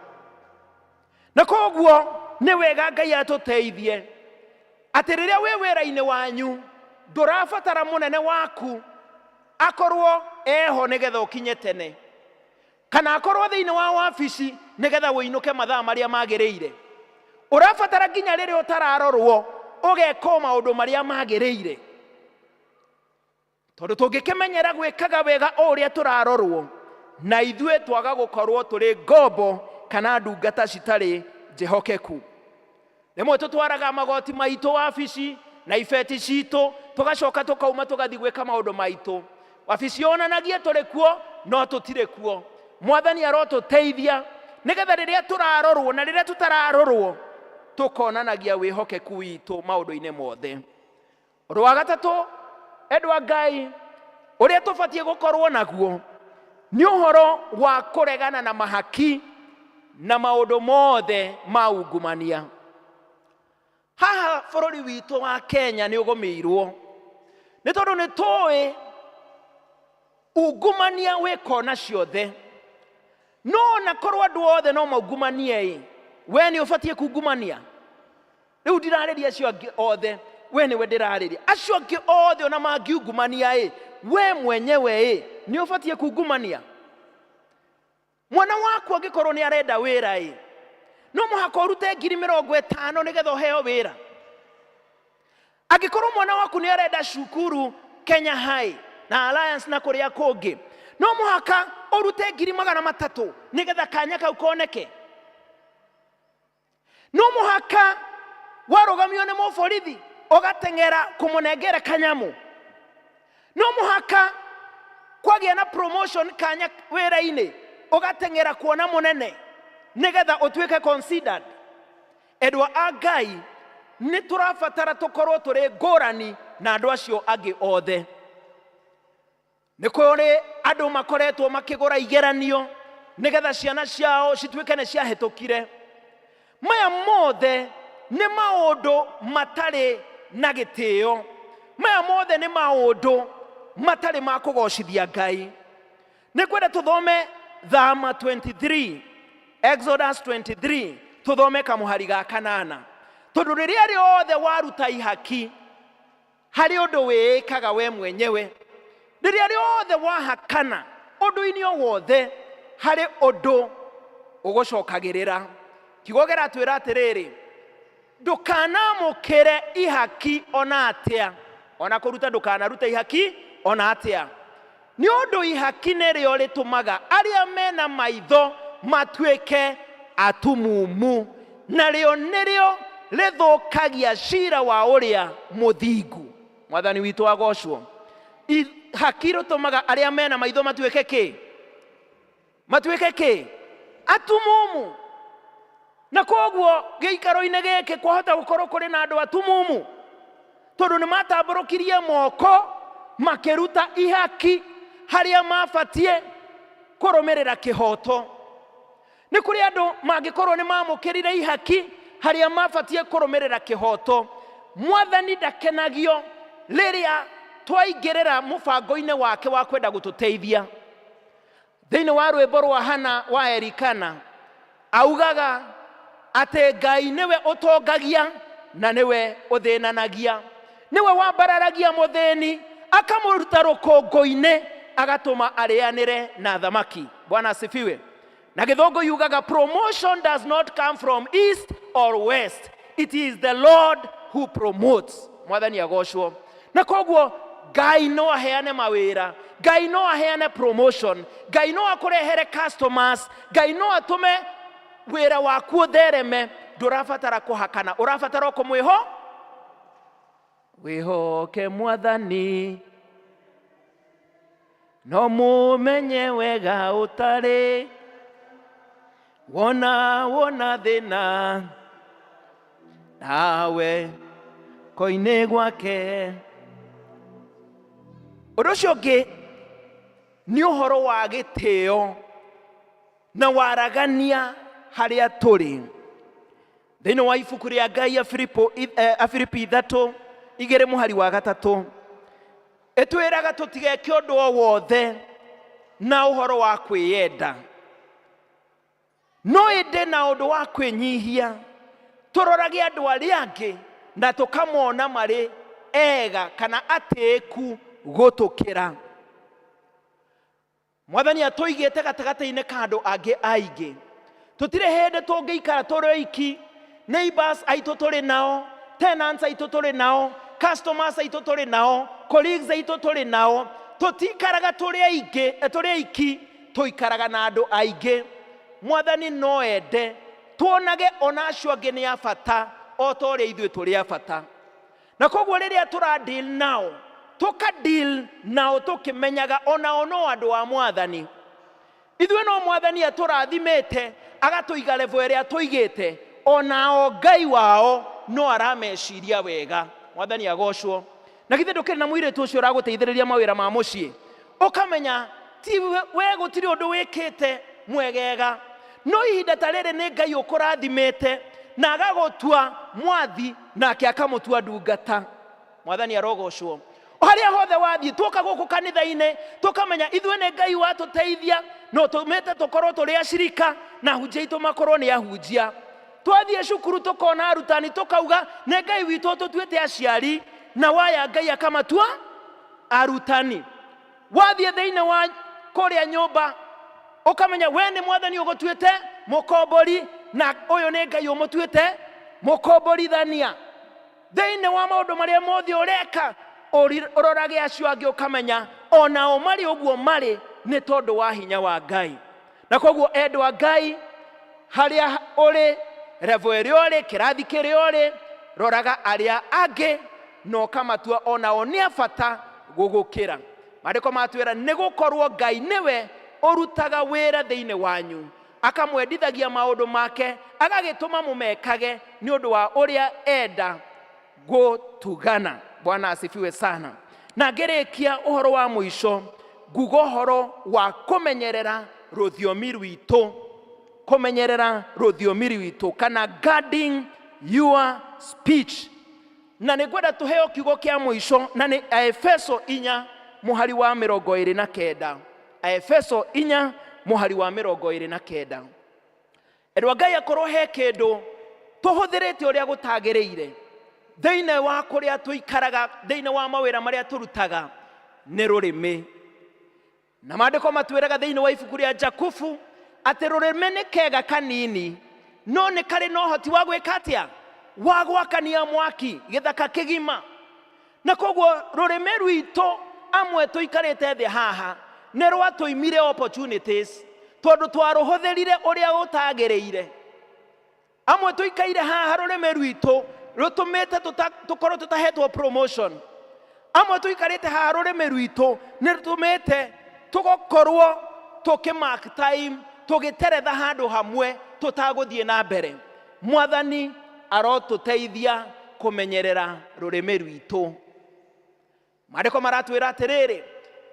Na koguo nĩ wega Ngai atũteithie atĩ rĩrĩa wĩ wĩra-inĩ wanyu ndũrabatara mũnene waku akorwo eho nĩgetha ũkinye tene, kana akorwo thĩinĩ wa wabici nĩgetha ũinũke mathaa marĩa magĩrĩire. Ũrabatara nginya rĩrĩa ũtararorwo ũgeka o maũndũ marĩa magĩrĩire, tondũ tũngĩkĩmenyera gwĩkaga wega o ũrĩa tũrarorwo, na ithuĩ twaga gũkorwo tũrĩ ngombo kana ndungata citarĩ njĩhokeku. Rĩmwe tũtwaraga magoti maitũ wabici na ibeti citũ, tũgacoka tũkauma tũgathiĩ gwĩka maũndũ maitũ. Wabici yonanagia tũrĩ kuo no tũtirĩ kuo. Mwathani arotũteithia nĩgetha rĩrĩa tũrarorwo na rĩrĩa tũtararorwo tũkonanagia wĩhokeku witũ maũndũ-inĩ mothe. Ũndũ wa gatatũ, endwa Ngai, ũrĩa tũbatiĩ gũkorwo naguo nĩ ũhoro wa kũregana na mahaki na maũndũ mothe ma ungumania. Haha bũrũri witũ wa Kenya nĩ ũgũmĩirwo nĩ tondũ nĩ tũĩ ungumania wĩ kona ciothe, no ona korwo andũ othe no maungumanie ĩ, we nĩ ũbatiĩ kungumania? Rĩu ndirarĩria acio angĩ othe, we nĩwe ndĩrarĩria. Acio angĩ othe ona mangiungumania ĩ, we mwenyewe ĩ, nĩ ũbatiĩ kungumania? Mwana waku angĩkorwo nĩ arenda wĩra ĩ, no mũhaka ũrute 50,000 nĩgetha ũheo wĩra. Angĩkorwo mwana waku nĩ arenda cukuru Kenya High na Alliance na kũrĩa kũngĩ, no mũhaka ũrute 300,000 nĩgetha kanya kau koneke. No mũhaka warũgamio nĩ mũborithi ũgateng'era kũmũnengera kanyamu. No mũhaka kwagĩa na promotion kanya wĩra-inĩ ũgateng'era kuona mũnene nĩgetha ũtuĩke considered. Endwa a Ngai, nĩ tũrabatara tũkorwo tũrĩ ngũrani na andũ acio angĩ othe. Nĩ kũrĩ andũ makoretwo makĩgũra igeranio nĩgetha ciana ciao cituĩke nĩ ciahĩtũkire. Maya mothe nĩ maũndũ matarĩ na gĩtĩo. Maya mothe nĩ maũndũ matarĩ ma kũgocithia Ngai. Nĩ kwenda tũthome Thama 23, Exodus 23, Tũthome kamũhari ga kanana, tondũ rĩrĩa rĩothe waruta ihaki harĩ ũndũ wĩĩkaga we mwenyewe, rĩrĩa rĩothe wahakana ũndũ-inĩ o wothe harĩ ũndũ ũgũcokagĩrĩra. Kiugo kĩratwĩra atĩrĩrĩ, ndũkanamũkĩre ihaki ona atĩa, ona kũruta ndũkanaruta ihaki ona atĩa, nĩ ũndũ ihaki nĩrĩo rĩtũmaga arĩa mena maitho matuĩke atumumu, narĩo nĩrĩo rĩthũkagia cira wa ũrĩa mũthingu. Mwathani witũ agocwo. Ihaki rĩtũmaga arĩa mena maitho matuĩke kĩ? Matuĩke kĩ? Atumumu. Na koguo gĩikaro-inĩ gĩkĩ kwahota gũkorwo kũrĩ na andũ atumumu, tondũ nĩ matambũrũkirie moko makĩruta ihaki harĩa mabatiĩ kũrũmĩrĩra kĩhoto. Nĩ kũrĩ andũ mangĩkorwo nĩ mamũkĩrire ihaki harĩa mabatiĩ kũrũmĩrĩra kĩhoto. Mwathani ndakenagio rĩrĩa twaingĩrĩra mũbango-inĩ wake wa kwenda gũtũteithia. Thĩinĩ wa rwĩmbo rwa Hana wa Elikana augaga atĩ Ngai nĩwe ũtongagia na nĩwe ũthĩnanagia, nĩwe wambararagia mũthĩni akamũruta rũkũngũ-inĩ agatũma arĩanĩre na thamaki. Bwana asifiwe. Na gĩthũngũ yugaga promotion does not come from east or west, it is the Lord who promotes. Mwathani agocwo. Na koguo Ngai no aheane mawĩra, Ngai no aheane promotion, Ngai no akũrehere customers, Ngai no atũme wĩra waku ũthereme. Ndũrabatara kũhakana, ũrabatara o kũmwĩho wĩhoke Mwathani, no mũmenye wega ũtarĩ wona wona thĩna nawe koinĩ gwake. Ũndũ ũcio ũngĩ nĩ ũhoro wa gĩtĩo na waragania harĩa tũrĩ. Thĩinĩ wa ibuku rĩa Ngai Afilipi 3:2 mũhari wa 3 ĩtwĩraga tũtigeke ũndũ o wothe na ũhoro wa kwĩyenda, no ĩndĩ na ũndũ wa kwĩnyihia tũrorage andũ arĩa angĩ na tũkamona marĩ ega kana atĩĩku gũtũkĩra. Mwathani atũigĩte gatagatĩ-inĩ ka andũ angĩ aingĩ. Tũtirĩ hĩndĩ tũngĩikara tũrĩ oiki. Neighbors aitũ tũrĩ nao, tenants aitũ tũrĩ nao, customers aitũ tũrĩ nao, colleagues aitũ tũrĩ nao. Tũtikaraga tũrĩ aingĩ, tũrĩ aiki, tũikaraga na andũ aingĩ. Mwathani no ende tuonage ona acio angĩ nĩ a bata o ta ũrĩa ithuĩ tũrĩ a bata. Na koguo rĩrĩa tũra deal nao, tũka deal nao tũkĩmenyaga onao no andũ a Mwathani. Ithuĩ no Mwathani atũrathimĩte agatũiga level ĩrĩa atũigĩte, onao Ngai wao no arameciria wega. Mwathani agocwo. Na githĩ ndũkĩrĩ na mũirĩtu ũcio ũragũteithĩrĩria mawĩra ma mũciĩ, ũkamenya ti we gũtirĩ ũndũ wĩkĩte mwegega, no ihinda ta rĩrĩ nĩ Ngai ũkũrathimĩte na agagũtua mwathi nake akamũtua ndungata. Mwathani arogocwo. Harĩa hothe wathiĩ, tuoka gũkũ kanitha-inĩ tũkamenya ithuĩ nĩ Ngai watũteithia na ũtũmĩte tũkorwo tũrĩ acirika na ahunjia aitũ makorwo nĩ ahunjia. Twathiĩ cukuru tũkona arutani tũkauga nĩ Ngai witũ ũtũtuĩte aciari na waya Ngai akamatua arutani. Wathiĩ thĩinĩ wa kũrĩa nyũmba ũkamenya we nĩ Mwathani ũgũtuĩte mũkombori na ũyũ nĩ Ngai ũmũtuĩte mũkomborithania. Thĩinĩ wa maũndũ marĩa mothe ũreka, ũrorage acio angĩ ũkamenya onao marĩ ũguo marĩ nĩ tondũ wa hinya wa Ngai. Na koguo endwa Ngai, harĩa ũrĩ, level ĩrĩa ũrĩ, kĩrathi kĩrĩa ũrĩ, roraga arĩa angĩ na ũkamatua onao nĩ a bata gũgũkĩra. Maandĩko matwĩra nĩ gũkorwo Ngai nĩwe ũrutaga wĩra thĩinĩ wanyu, akamwendithagia maũndũ make, agagĩtũma mũmekage nĩ ũndũ wa ũrĩa enda gũtugana. Bwana asifiwe sana. Na ngĩrĩkia ũhoro wa mũico, nguga ũhoro wa kũmenyerera rũthiomi rwitũ, kũmenyerera rũthiomi rwitũ kana guarding your speech. Na nĩ ngwenda tũheo kiugo kĩa mũico, na nĩ Aefeso 4 mũhari wa 29. Aefeso 4 mũhari wa 29. Endwa Ngai, akorwo he kĩndũ tũhũthĩrĩte ũrĩa gũtagĩrĩire thĩinĩ wa kũrĩa tũikaraga, thĩinĩ wa mawĩra marĩa tũrutaga, nĩ rũrĩmĩ. Na maandĩko matwĩraga thĩinĩ wa ibuku rĩa Jakubu atĩ rũrĩmĩ nĩ kega kanini, no nĩ karĩ na ũhoti wa gwĩka atĩa? Wa gwakania mwaki gĩthaka kĩgima. Na koguo rũrĩmĩ rwitũ amwe tũikarĩte thĩ haha nĩ rwatũimire opportunities tondũ twarũhũthĩrire ũrĩa ũtagĩrĩire. Amwe tũikaire haha rũrĩmĩ rwitũ rũtũmĩte tũkorwo tũtahetwo promotion. Amwe tũikarĩte haha rũrĩmĩ rwitũ nĩ rũtũmĩte tũgakorwo tũkĩ mark time, tũgĩteretha handũ hamwe tũtagũthiĩ na mbere. Mwathani arotũteithia kũmenyerera rũrĩmĩ rwitũ. Maandĩko maratwĩra atĩrĩrĩ,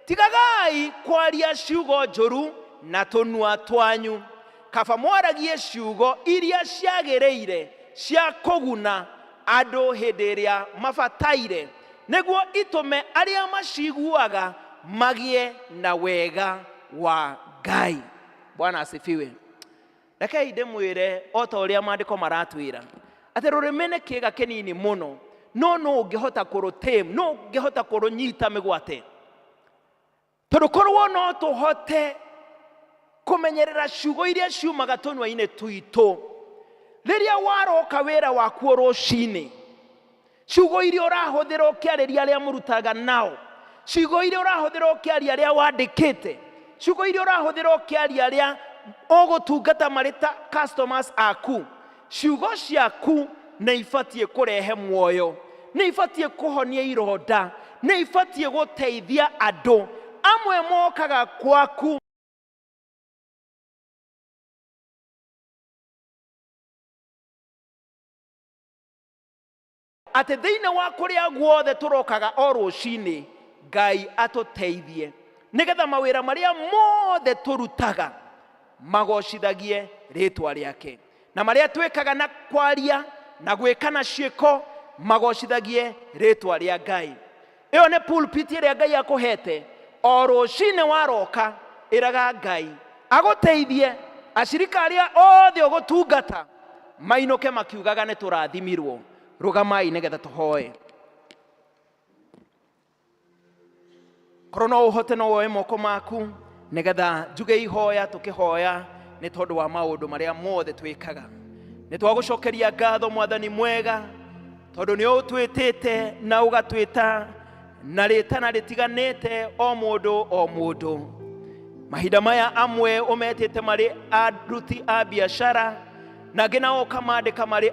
tigagai kwaria ciugo njũru na tũnua twanyu, kaba mwaragie ciugo iria ciagĩrĩire cia kũguna andũ hĩndĩ ĩrĩa mabataire, nĩguo itũme arĩa maciguaga magĩe na wega wa Ngai. Bwana asifiwe. Rekei ndĩmwĩre o ta ũrĩa maandĩko maratwĩra atĩ rũrĩmĩ nĩ kĩĩga kĩnini mũno, no no ũngĩhota kũrũtame, no ũngĩhota kũrũnyita mĩgwate, tondũ korwo no tũhote kũmenyerera ciugo iria ciumaga tũnua-inĩ twitũ. Rĩrĩa waroka wĩra waku rũcinĩ, ciugo iria ũrahũthĩra ũkĩarĩria arĩa mũrutaga nao, ciugo iria ũrahũthĩra ũkĩaria arĩa wandĩkĩte, ciugo iria ũrahũthĩra ũkĩaria arĩa ũgũtungata marĩ ta customers aku, ciugo ciaku nĩ ibatiĩ kũrehe muoyo, nĩ ibatiĩ kũhonia ironda, nĩ ibatiĩ gũteithia andũ. Amwe mokaga kwaku atĩ thĩinĩ wa kũrĩa guothe tũrokaga o rũcinĩ, Ngai atũteithie nĩgetha mawĩra marĩa mothe tũrutaga magocithagie rĩtwa rĩake, na marĩa twĩkaga na kwaria na gwĩka na ciĩko magocithagie rĩtwa rĩa Ngai. Ĩyo nĩ pulpit ĩrĩa Ngai akũhete. O rũcinĩ waroka, ĩraga Ngai agũteithie acirika arĩa othe ũgũtungata mainũke makiugaga nĩ tũrathimirwo. Rũgamai nĩgetha tũhoe. Korwo no ũhote, no woe moko maku nĩgetha njuge ihoya. Tũkĩhoya nĩ tondũ wa maũndũ marĩa mothe twĩkaga, nĩ twagũcokeria ngatho, Mwathani mwega, tondũ nĩ ũtwĩtĩte na ũgatwĩta na rĩtana rĩtiganĩte, o mũndũ o mũndũ. Mahinda maya amwe ũmetĩte marĩ aruti a biacara, na angĩ nao ũkamandĩka marĩ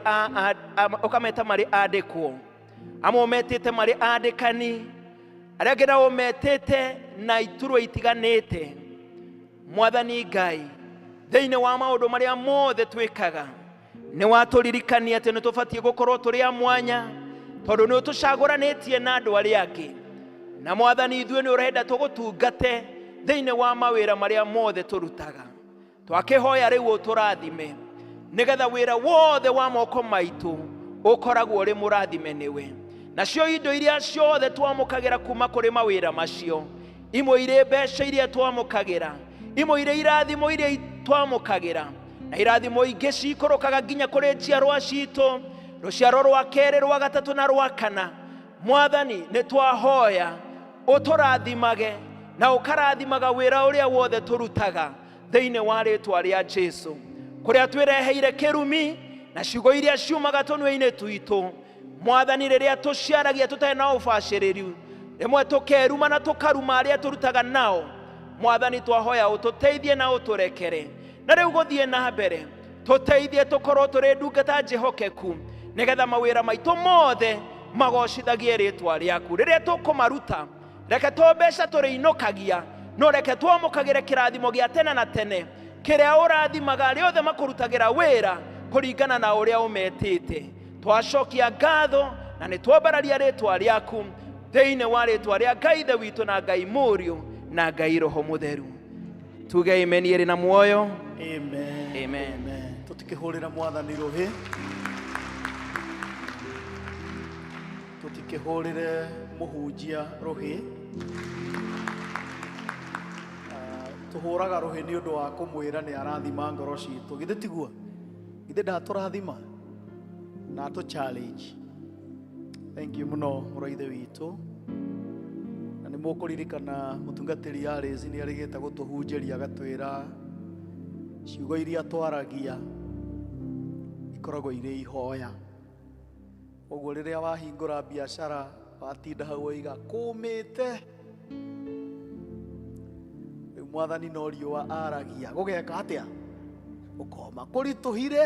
ũkameta marĩ andĩkwo. Amwe ũmetĩte marĩ andĩkani, arĩa angĩ nao ũmetĩte na iturwa itiganĩte. Mwathani Ngai, thĩinĩ wa maũndũ marĩa mothe twĩkaga, nĩ watũririkania atĩ nĩ tũbatiĩ gũkorwo tũrĩ a mwanya, tondũ nĩ ũtũcagũranĩtie na andũ arĩa angĩ. Na Mwathani, ithuĩ nĩ ũrenda tũgũtungate thĩinĩ wa mawĩra marĩa mothe tũrutaga. Twakĩhoya rĩu ũtũrathime nĩgetha wĩra wothe wa moko maitũ ũkoragwo ũrĩ mũrathime nĩwe, nacio indo iria ciothe twamũkagĩra kuma kũrĩ mawĩra macio, imwe irĩ mbeca iria twamũkagĩra, imwe irĩ irathimo iria twamũkagĩra, na irathimo ingĩ cikũrũkaga nginya kũrĩ njiarwa citũ, rũciaro rwa kerĩ, rwa gatatũ na rwa kana. Mwathani, nĩ twahoya ũtũrathimage na ũkarathimaga wĩra ũrĩa wothe tũrutaga thĩinĩ wa rĩtwa rĩa Jesu. Kũrĩa twĩreheire kĩrumi na ciugo iria ciumaga tũnua-inĩ twitũ, Mwathani, rĩrĩa tũciaragia tũtarĩ na ũbacĩrĩru, rĩmwe tũkeruma na tũkaruma arĩa tũrutaga nao, Mwathani, twahoya ũtũteithie na ũtũrekere. Na rĩu gũthiĩ na mbere, tũteithie tũkorwo tũrĩ ndungata njĩhokeku, nĩgetha mawĩra maitũ mothe magocithagie rĩtwa rĩaku rĩrĩa tũkũmaruta. Reke to mbeca tũrĩinũkagia, no reke twamũkagĩre kĩrathimo gĩa tene na tene kĩrĩa ũrathimaga arĩa othe makũrutagĩra wĩra kũringana na ũrĩa ũmetĩte. Twacokia ngatho na nĩ twambararia rĩtwa rĩaku thĩinĩ wa rĩtwa rĩa Ngai Ithe witũ na Ngai Mũriũ na Ngai Roho Mũtheru. Tuge amen ĩrĩ na muoyo. Amen. Amen. Amen. Tũtikĩhũrĩra Mwathani rũhĩ, tũtikĩhũrĩre mũhunjia rũhĩ. Tũhũraga rũhĩ nĩ ũndũ wa kũmwĩra nĩ arathima ngoro citũ, githĩ tiguo? Githĩ ndatũrathima na atũ challenge. Thank you mũno mũrũ wa ithe witũ. Na nĩ mũkũririkana mũtungatĩri Alice nĩ arĩgĩte gũtũhunjĩria agatwĩra ciugo iria twaragia ikoragwo irĩ ihoya. Ũguo rĩrĩa wahingũra biacara watinda hau woiga kũmĩte, rĩu mwathani no riũa aragia gũgeka atĩa? Gũkoma. Kũritũhire,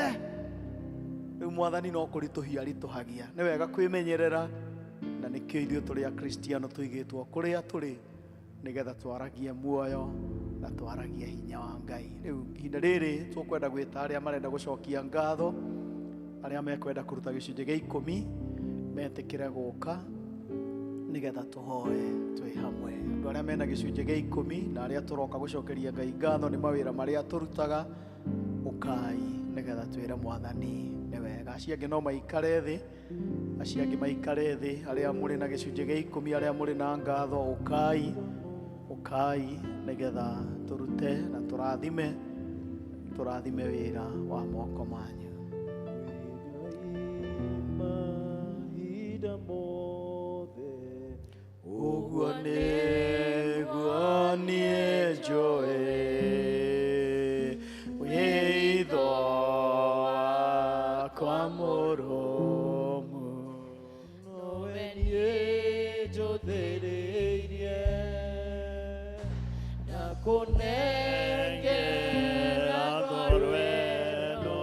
rĩu mwathani no kũritũhia aritũhagia. Nĩ wega kwĩmenyerera, na nĩkĩo ithuĩ tũrĩ akristiano tũigĩtwo kũrĩa tũrĩ nĩgetha twaragie muoyo na twaragie hinya wa Ngai. Rĩu ihinda rĩrĩ tũkwenda gwĩta arĩa marenda gũcokia ngatho, arĩa mekwenda kũruta gĩcunjĩ gĩa ikũmi metĩkĩre gũka nĩgetha tũhoe twĩ hamwe. Andũ arĩa mena gĩcunjĩ gĩa ikũmi na arĩa tũroka gũcokeria Ngai ngatho nĩ mawĩra marĩa tũrutaga, ũkai nĩgetha twĩre mwathani nĩ wega. Acio angĩ no maikare thĩ, acio angĩ maikare thĩ, arĩa mũrĩ na gĩcunjĩ gĩa ikũmi, arĩa mũrĩ na ngatho, ũkai, ũkai nĩgetha tũrute na tũrathime, tũrathime wĩra wa moko manyu. Mahinda mothe Ũguo nĩguo niĩ njũĩ wĩitho wakwa mũrũmu. Nowe niĩ njũthĩrĩirie na kũnengera ngoro ĩno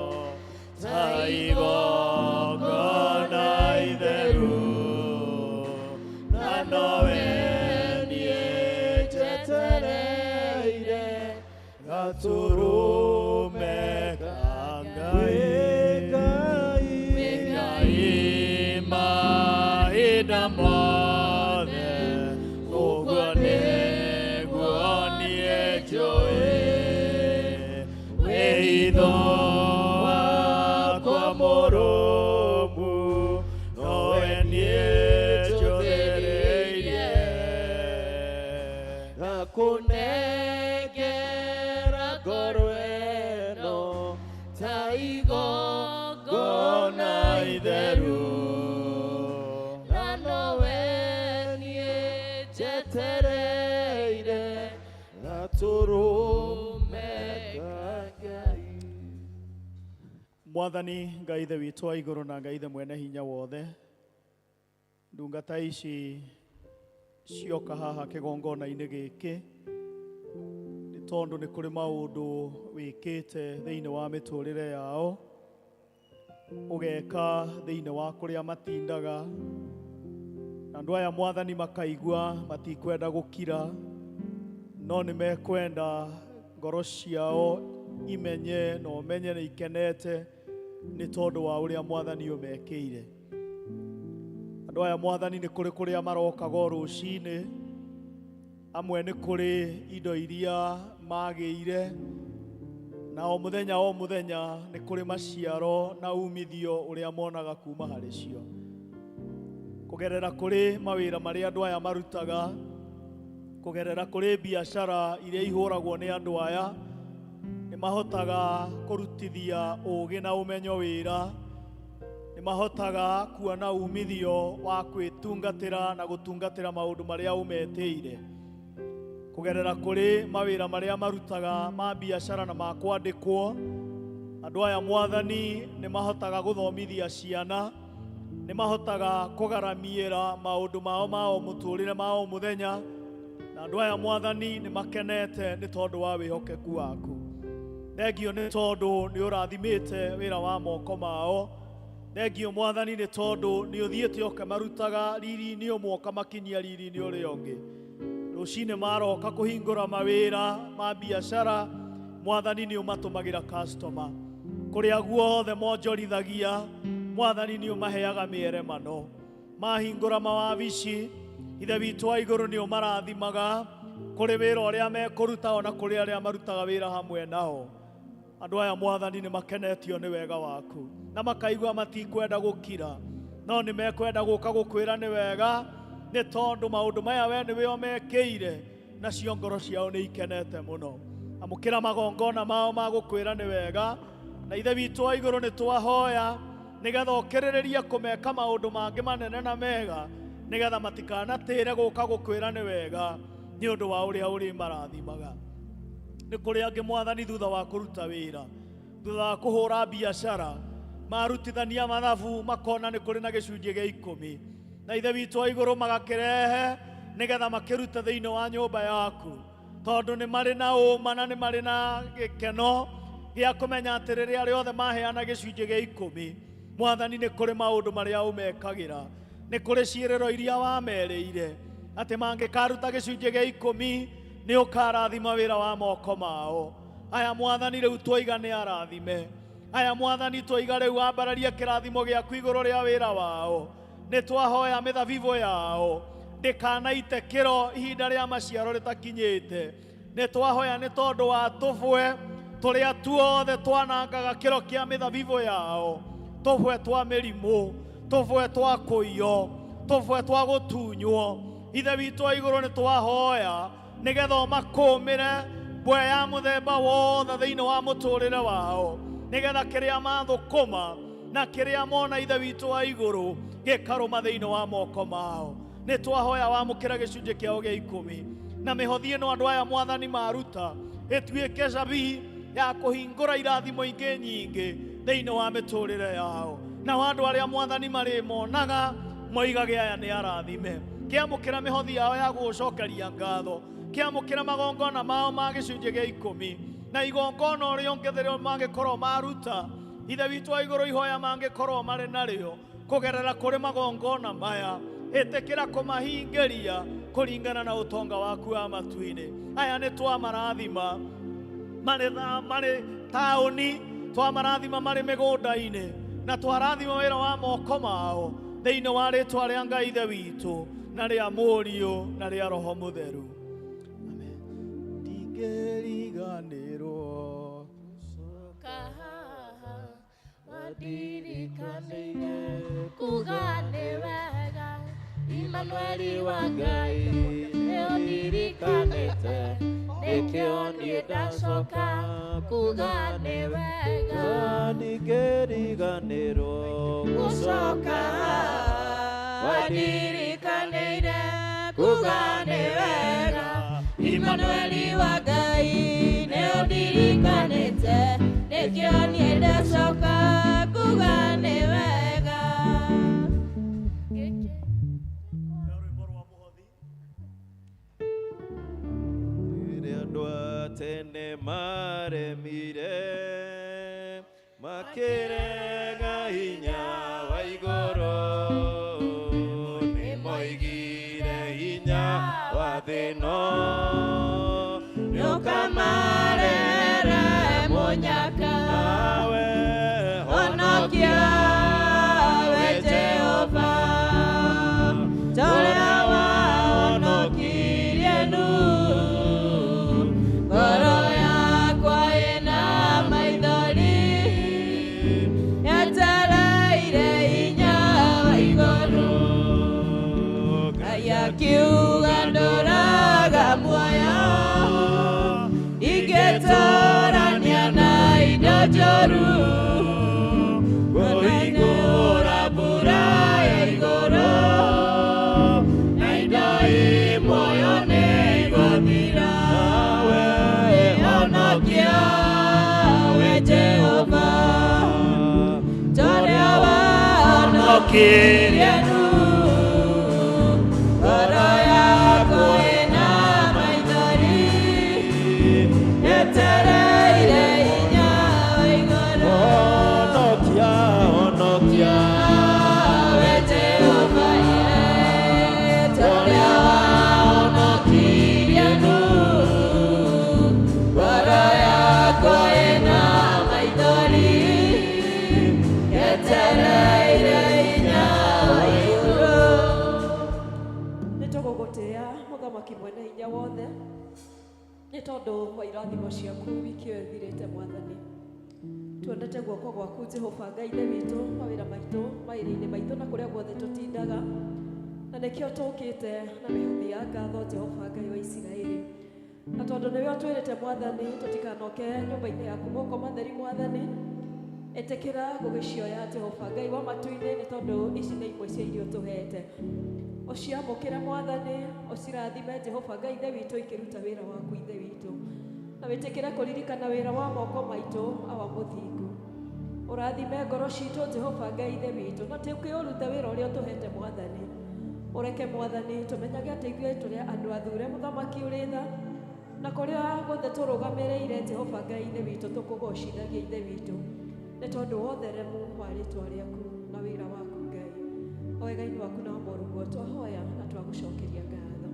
ta igongona itheru, na nowe niĩ njetereire gatũrũme ka Ngai. Ngai mahinda mothe, ũguo nĩguo niĩ njũĩ wĩitho wakwa mũrũmu, nowe niĩ njũthĩrĩirie na kũnengera ngoro ĩno ta igongona itheru, na nowe niĩ njetereire gatũrũme ka Ngai. Mwathani Ngai ithe witũ wa igũrũ na Ngai ithe mwene hinya wothe, ndungata ici cioka haha kĩgongona-inĩ gĩkĩ nĩ tondũ nĩ kũrĩ maũndũ wĩkĩte thĩinĩ wa mĩtũrĩre yao, ũgeka thĩinĩ wa kũrĩa matindaga, na andũ aya mwathani makaigua matikwenda gũkira, no nĩ mekwenda ngoro ciao imenye na ũmenye nĩ ikenete nĩ tondũ wa ũrĩa mwathani ũmekĩire. Andũ aya mwathani nĩ kũrĩ kũrĩa marokaga o rũcinĩ, amwe nĩ kũrĩ indo iria magĩire, na o mũthenya o mũthenya nĩ kũrĩ maciaro na umithio ũrĩa monaga kuma harĩ cio. Kũgerera kũrĩ mawĩra marĩa andũ aya marutaga, kũgerera kũrĩ biacara iria ihũragwo nĩ andũ aya, nĩ mahotaga kũrutithia ũũgĩ na ũmenyo wĩra, nĩ mahotaga kuona umithio wa kwĩtungatĩra na gũtungatĩra maũndũ marĩa ũmetĩire. Kũgerera kũrĩ mawĩra marĩa marutaga ma biacara na ma kwandĩkwo, andũ aya mwathani nĩ mahotaga gũthomithia ciana, nĩ mahotaga kũgaramiĩra maũndũ mao ma o mũtũrĩre ma o mũthenya, na andũ aya mwathani nĩ makenete nĩ tondũ wa wĩhokeku waku. Thengio nĩ tondũ nĩ ũrathimĩte wĩra wa moko mao. Thengio mwathani nĩ tondũ nĩ ũthiĩte ũkĩmarutaga riri-inĩ ũmwe ũkamakinyia riri-inĩ ũrĩa ũngĩ. Rũcinĩ maroka kũhingũra mawĩra ma biacara, mwathani nĩ ũmatũmagĩra customer. Kũrĩa guothe monjorithagia, mwathani nĩ ũmaheaga mĩeremano. Mahingũra mawabici, ithe witũ wa igũrũ nĩ ũmarathimaga kũrĩ wĩra ũrĩa mekũruta ona kũrĩ arĩa marutaga wĩra hamwe nao. Andũ aya mwathani nĩ makenetio nĩ wega waku na makaigua matikwenda gũkira, no nĩ mekwenda gũka gũkwĩra nĩ wega, nĩ tondũ maũndũ maya we nĩwe ũmekĩire, nacio ngoro ciao nĩ ikenete mũno. Amũkĩra magongona mao ma gũkwĩra nĩ wega, Na Ithe witũ wa igũrũ, nĩ twahoya nĩgetha ũkĩrĩrĩrie kũmeka maũndũ mangĩ manene na mega, nĩgetha matikanatĩre gũka gũkwĩra nĩ wega nĩ ũndũ wa ũrĩa ũrĩmarathimaga. Nĩ kũrĩ angĩ, Mwathani, thutha wa kũruta wĩra, thutha wa kũhũra biacara, marutithania mathabu makona nĩ kũrĩ na gĩcunjĩ gĩa 10, na Ithe witũ wa igũrũ, magakĩrehe nĩgetha makĩrute thĩinĩ wa nyũmba yaku, tondũ nĩ marĩ na ũma na nĩ marĩ na gĩkeno gĩa kũmenya atĩ rĩrĩa rĩothe maheana gĩcunjĩ gĩa 10, Mwathani, nĩ kũrĩ maũndũ marĩa ũmekagĩra, nĩ kũrĩ ciĩrĩro iria wamerĩire atĩ mangĩkaruta gĩcunjĩ gĩa 10 nĩ ũkarathima wĩra wa moko mao. Aya, Mwathani, rĩu twaiga nĩ arathime. Aya, Mwathani, twaiga rĩu ambararie kĩrathimo gĩaku igũrũ rĩa wĩra wao. Nĩ twahoya mĩthabibũ yao ndĩkanaite kĩro ihinda rĩa maciaro rĩtakinyĩte. Nĩ twahoya nĩ tondũ wa tũbwe tũrĩa tuothe twanangaga kĩro kĩa mĩthabibũ yao, tũbwe twa mĩrimũ, tũbwe twa kũiywo, tũbwe twa gũtunywo. Ithe witũ wa igũrũ, nĩ twahoya nĩgetha ũmakũmĩre mbwe ya mũthemba wothe thĩinĩ wa mũtũrĩre wao, nĩgetha kĩrĩa mathũkũma na kĩrĩa mona, Ithe witũ wa igũrũ, gĩkarũma thĩinĩ wa moko mao. Nĩ twahoya wamũkĩra gĩcunjĩ kĩao gĩa 10 na mĩhothi ĩno andũ aya, Mwathani, maruta, ĩtuĩke cabi ya kũhingũra irathimo ingĩ nyingĩ thĩinĩ wa mĩtũrĩre yao. Nao andũ arĩa, Mwathani, marĩmonaga moigage aya nĩ arathime. Kĩamũkĩra mĩhothi yao ya gũgũcokeria ngatho, kĩamũkĩra magongona mao ma gĩcunjĩ gĩa 10 na igongona ũrĩa ũngĩ mangĩkorwo maruta. Ithe witũ wa igũrũ, ihoya mangĩkorwo marĩ narĩo kũgerera kũrĩ magongona maya, ĩtĩkĩra kũmahingĩria kũringana na ũtonga waku wa matu-inĩ. Aya nĩ twamarathima marĩ marĩ taũni, twamarathima marĩ mĩgũnda-inĩ, na twarathima wĩra wa moko mao thĩinĩ wa rĩtwa rĩa Ngai Ithe witũ na rĩa Mũriũ na rĩa Roho Mũtheru. Amen. Ndingĩriganĩrwo. Coka wandirikanĩire kuga nĩ wega, Imanueli wa Ngai, nĩ ũndirikanĩte, nĩkĩo niĩ ndacoka kuga nĩ wega. Ndingĩriganĩrwo. Gũcoka wandirikanĩire kuga nĩ wega, Imanueli wa Ngai, nĩ ũndirikanĩte, nĩkĩo niĩ ndacoka kuga nĩ wega. Gĩkĩ. Rwĩmbo rwa mũhothi. Rĩrĩa andũ a tene maremire, makĩrega hinya wa igũrũ, nĩ moigire hinya wa thĩ ĩno nĩũkamarehera mũnyaka. Nawe honokia we Jehova, torĩa wahonokirie Nuhu. Ngoro yakwa ĩna maithori, yetereire hinya wa igũrũ. Ngai akiuga ndũraga muoyo ingĩtũrania na indo njũru, kũhingũra mbura ya igũrũ, na indo i muoyo nĩ igũthira. Honokia we Jehova, torĩa wahonokirie Nuhu. Ngoro yakwa ĩna maithori, yetereire hinya wa igũrũ. Honokia, honokia. We Jehova, torĩa wahonokirie Nuhu. Ngoro yakwa ĩna maithori, yetereire hinya wa igũrũ. Nĩ tũgũgũtĩĩa, Mũthamaki mwene hinya wothe, nĩ tondũ wa irathimo ciaku wiki ĩyo ĩthirĩte. Mwathani, tuonete guoko gwaku, Jehova Ngai Ithe witũ, mawĩra maitũ, mawĩra-inĩ maitũ na kũrĩa guothe tũtindaga, na nĩkĩo tũkĩte na mĩhothi ya ngatho, Jehova Ngai wa Isiraeli, na tondũ nĩwe ũtwĩrĩte, Mwathani, tũtikanoke nyũmba-inĩ yaku moko matheri. Mwathani, Ĩtĩkĩra gũgĩcioya Jehova Ngai wa matu-inĩ, nĩ tondũ ici nĩ imwe cia irio tũhete. Ũciamũkĩre Mwathani, ũcirathime Jehova Ngai Ithe witũ ikĩruta wĩra waku Ithe witũ, na wĩtĩkĩre kũririkana wĩra wa moko maitũ, Awa mũthingu. Ũrathime ngoro citũ Jehova Ngai Ithe witũ, na tũkĩũrute wĩra ũrĩa ũtũhete Mwathani. Ũreke Mwathani tũmenyage atĩ ithuĩ tũrĩ andũ athure, mũthamaki ũrĩ tha, na kũrĩa guothe tũrũgamĩrĩire Jehova Ngai Ithe witũ tũkũgocithagia Ithe witũ, nĩ tondũ wa ũtheremu wa rĩtwa rĩaku na wĩra waku Ngai. O wega-inĩ waku na wa mũrũguo twahoya na twagũcokeria ngatho.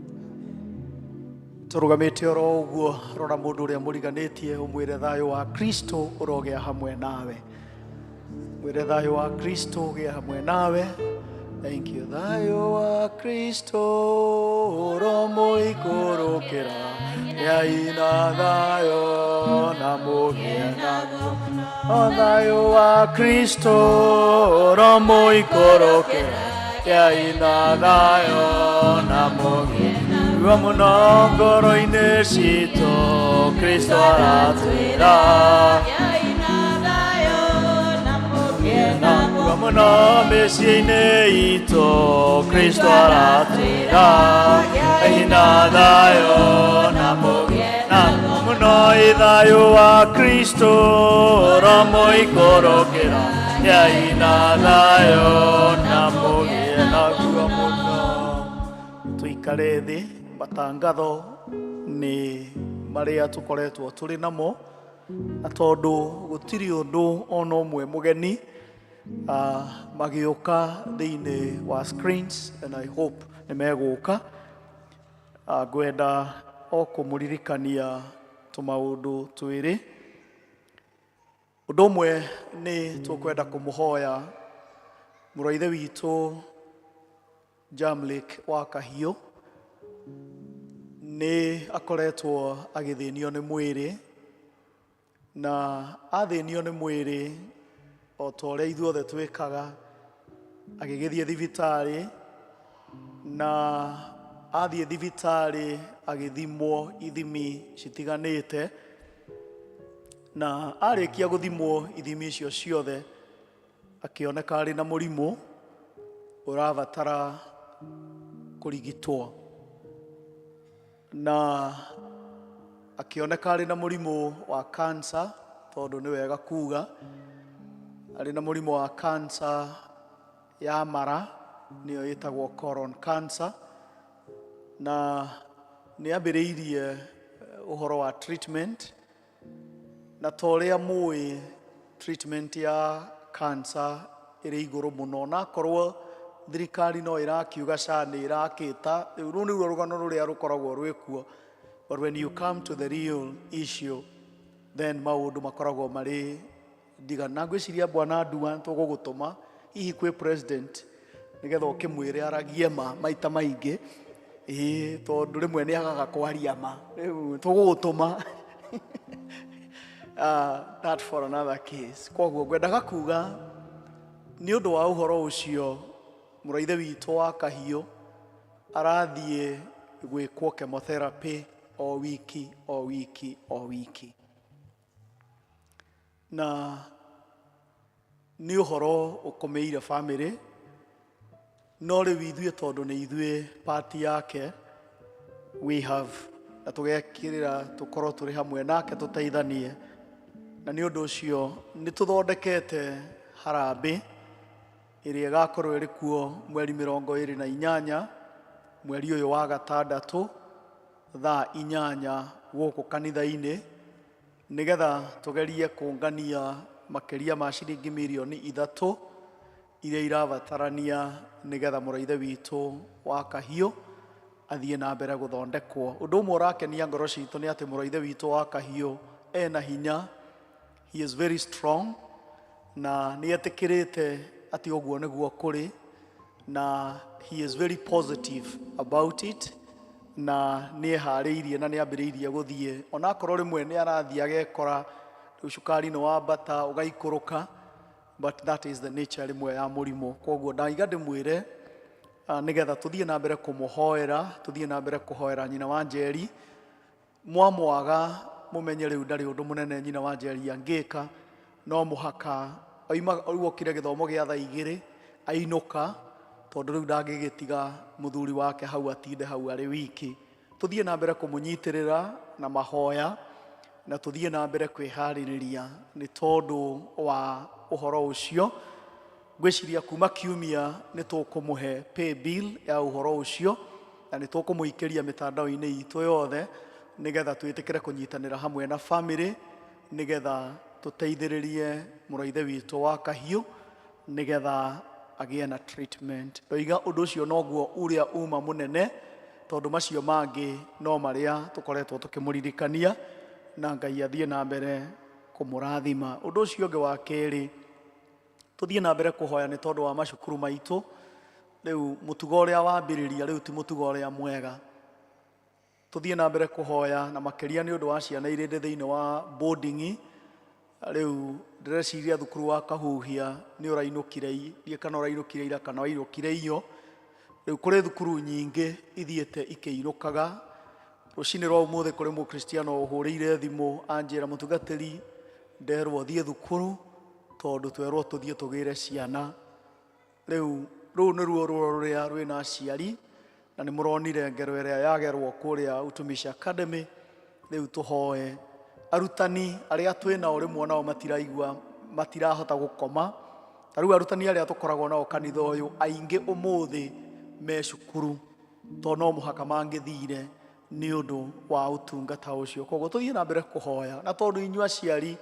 Tũrũgamĩte oro ũguo, rora mũndũ ũrĩa mũriganĩtie, ũmwĩre thayũ wa Kristo ũrogĩa hamwe nawe. Mwĩre thayũ wa Kristo ũgĩe hamwe nawe. Thank you. Thayũ wa Kristo ũromũikũrũkĩra, gĩai na thayũ na mũgĩe naguo. O thayũ wa Kristo ũromũikũrũkĩra, gĩai na thayũ na mũgĩe naguo mũno ngoro-inĩ citũ. Kristo aratwĩra naguo mũno mĩciĩ-inĩ itũ. Kristo aratwĩra gĩai na thayũ na mũgĩe naguo mũno. Ĩ thayũ wa Kristo ũromũikũrũkĩra, gĩai na thayũ na mũgĩe naguo mũno. Tũikare thĩ. Matangatho nĩ marĩa tũkoretwo tũrĩ namo, na tondũ gũtirĩ ũndũ ona ũmwe mũgeni magĩũka thĩinĩ wa screens, and I hope nĩ megũka. Ngwenda o kũmũririkania tũmaũndũ twĩrĩ. Ũndũ ũmwe nĩ tũkwenda kũmũhoya mũrũ wa ithe witũ Jamlake wa Kahiũ. Nĩ akoretwo agĩthĩnio nĩ mwĩrĩ, na athĩnio nĩ mwĩrĩ o ta ũrĩa ithuothe twĩkaga, agĩgĩthiĩ thibitarĩ, na athiĩ thibitarĩ agĩthimwo ithimi citiganĩte, na arĩkia gũthimwo ithimi icio ciothe akĩoneka arĩ na mũrimũ ũrabatara kũrigitwo, na akĩoneka arĩ na mũrimũ wa cancer, tondũ nĩ wega kuga arĩ na mũrimũ wa cancer ya mara, nĩyo ĩtagwo colon cancer, na nĩ ambĩrĩirie ũhoro wa treatment, na ta ũrĩa mũĩ, treatment ya cancer ĩrĩ igũrũ mũno, na akorwo thirikari no ĩrakiuga SHA nĩ ĩrakĩta rĩu, rũu nĩruo rũgano rũrĩa rũkoragwo rwĩkuo, but when you come to the real issue, then maũndũ makoragwo marĩ ndiganu. Na ngwĩciria bwana Ndua tũgũgũtũma hihi kwĩ president nĩgetha ũkĩmwĩre aragie ma maita maingĩ, ĩĩ, tondũ rĩmwe nĩ agaga kwaria ma. Rĩu tũgũgũtũma. That for another case. Koguo ngwendaga kuga nĩ ũndũ wa ũhoro ũcio, mũrũ wa ithe witũ wa Kahiũ arathiĩ gwĩkwo chemotherapy o wiki o wiki o wiki, na nĩ ũhoro ũkomeire famĩlĩ, no rĩu ithuĩ, tondũ nĩ ithuĩ part yake, we have na tũgekĩrĩra tũkorwo tũrĩ hamwe nake tũteithanie, na nĩ ũndũ ũcio nĩ tũthondekete harambĩ ĩrĩa ĩgakorwo ĩrĩ kuo mweri 28 mweri ũyũ wa gatandatũ, thaa 8 gũkũ kanitha-inĩ, nĩgetha tũgerie kũngania makĩria ma ciringi mirioni 3 iria irabatarania nĩgetha mũrũ wa ithe witũ wa Kahiũ athiĩ na mbere gũthondekwo. Ũndũ ũmwe ũrakenia ngoro citũ nĩ atĩ mũrũ wa ithe witũ wa Kahiũ ena hinya, he is very strong, na nĩ etĩkĩrĩte atĩ ũguo nĩguo kũrĩ, na he is very positive about it, na nĩ eharĩirie na nĩ ambĩrĩirie gũthiĩ, onakorwo rĩmwe nĩ arathiĩ agekora rĩu cukari nĩ wambata ũgaikũrũka, but that is the nature rĩmwe ya mũrimũ. Koguo ndaiga ndĩmwĩre nĩgetha tũthiĩ na mbere kũmũhoera, tũthiĩ na mbere kũhoera nyina wa Njeri. Mwamwaga mũmenye rĩu ndarĩ ũndũ mũnene nyina wa Njeri angĩka, no mũhaka Oima rĩu okire gĩthomo gĩa thaa 2 ainũka, tondũ rĩu ndangĩgĩtiga mũthuri wake hau atinde hau arĩ wiki. Tũthiĩ na mbere kũmũnyitĩrĩra na mahoya, na tũthiĩ na mbere kwĩharĩrĩria nĩ tondũ wa ũhoro ũcio. Ngwĩciria kuma kiumia nĩ tũkũmũhe pay bill ya ũhoro ũcio, na nĩ tũkũmũikĩria mĩtandao-inĩ itũ yothe, nĩgetha twĩtĩkĩre kũnyitanĩra hamwe na family, nĩgetha tũteithĩrĩrie mũrũ wa ithe witũ wa Kahiũ, nĩgetha agĩe na treatment. Ndoiga ũndũ ũcio noguo ũrĩa uma mũnene, tondũ macio mangĩ no marĩa tũkoretwo tũkĩmũririkania, na Ngai athiĩ na mbere kũmũrathima. Ũndũ ũcio ũngĩ wa kerĩ, tũthiĩ na mbere kũhoya nĩ tondũ wa macukuru maitũ. Rĩu mũtugo ũrĩa wambĩrĩria rĩu ti mũtugo ũrĩa mwega. Tũthiĩ na mbere kũhoya na makĩria nĩ ũndũ wa ciana iria irĩ thĩinĩ wa boarding. Rĩu ndĩreciria thukuru wa Kahuhia nĩ ũrainũkire, ndiũĩ kana ũrainũkire ira kana wainũkire iyo. Rĩu kũrĩ thukuru nyingĩ ithiĩte ikĩinũkaga. Rũcinĩ rwa ũmũthĩ kũrĩ mũkristiano ũhũrĩire thimũ anjĩra, mũtungatĩri, nderwo thiĩ thukuru tondũ twerwo tũthiĩ tũgĩre ciana. Rĩu rũu nĩruo ruo rũrĩa rwĩna aciari, na nĩ mũronire ngero ĩrĩa yagerwo kũrĩa Utumishi Academy. Rĩu tũhoe arutani arĩa twĩnao rĩmwe nao matiraigua, matirahota gũkoma. Ta rĩu arutani arĩa tũkoragwo nao kanitha ũyũ aingĩ ũmũthĩ me cukuru, tondũ no mũhaka mangĩthire nĩ ũndũ wa ũtungata ũcio. Koguo tũthiĩ na mbere kũhoya, na tondũ inyuĩ aciari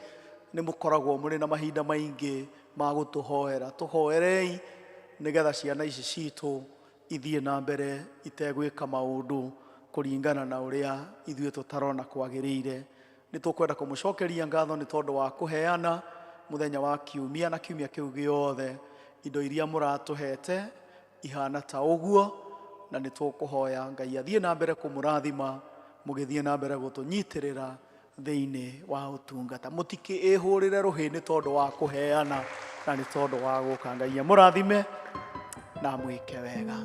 nĩ mũkoragwo mũrĩ na mahinda maingĩ ma gũtũhoera, tũhoerei nĩgetha ciana ici citũ ithiĩ na mbere itegwĩka maũndũ kũringana na ũrĩa ithuĩ tũtarona kwagĩrĩire. Nĩ tũkwenda kũmũcokeria ngatho nĩ tondũ wa kũheana mũthenya wa kiumia na kiumia kĩu gĩothe indo iria mũratũhete ihana ta ũguo, na nĩ tũkũhoya Ngai athiĩ na mbere kũmũrathima mũgĩthiĩ na mbere gũtũnyitĩrĩra thĩinĩ wa ũtungata. Mũtikĩĩhũrĩre rũhĩ nĩ tondũ wa kũheana na nĩ tondũ wa gũka. Ngai amũrathime na amwĩke wega.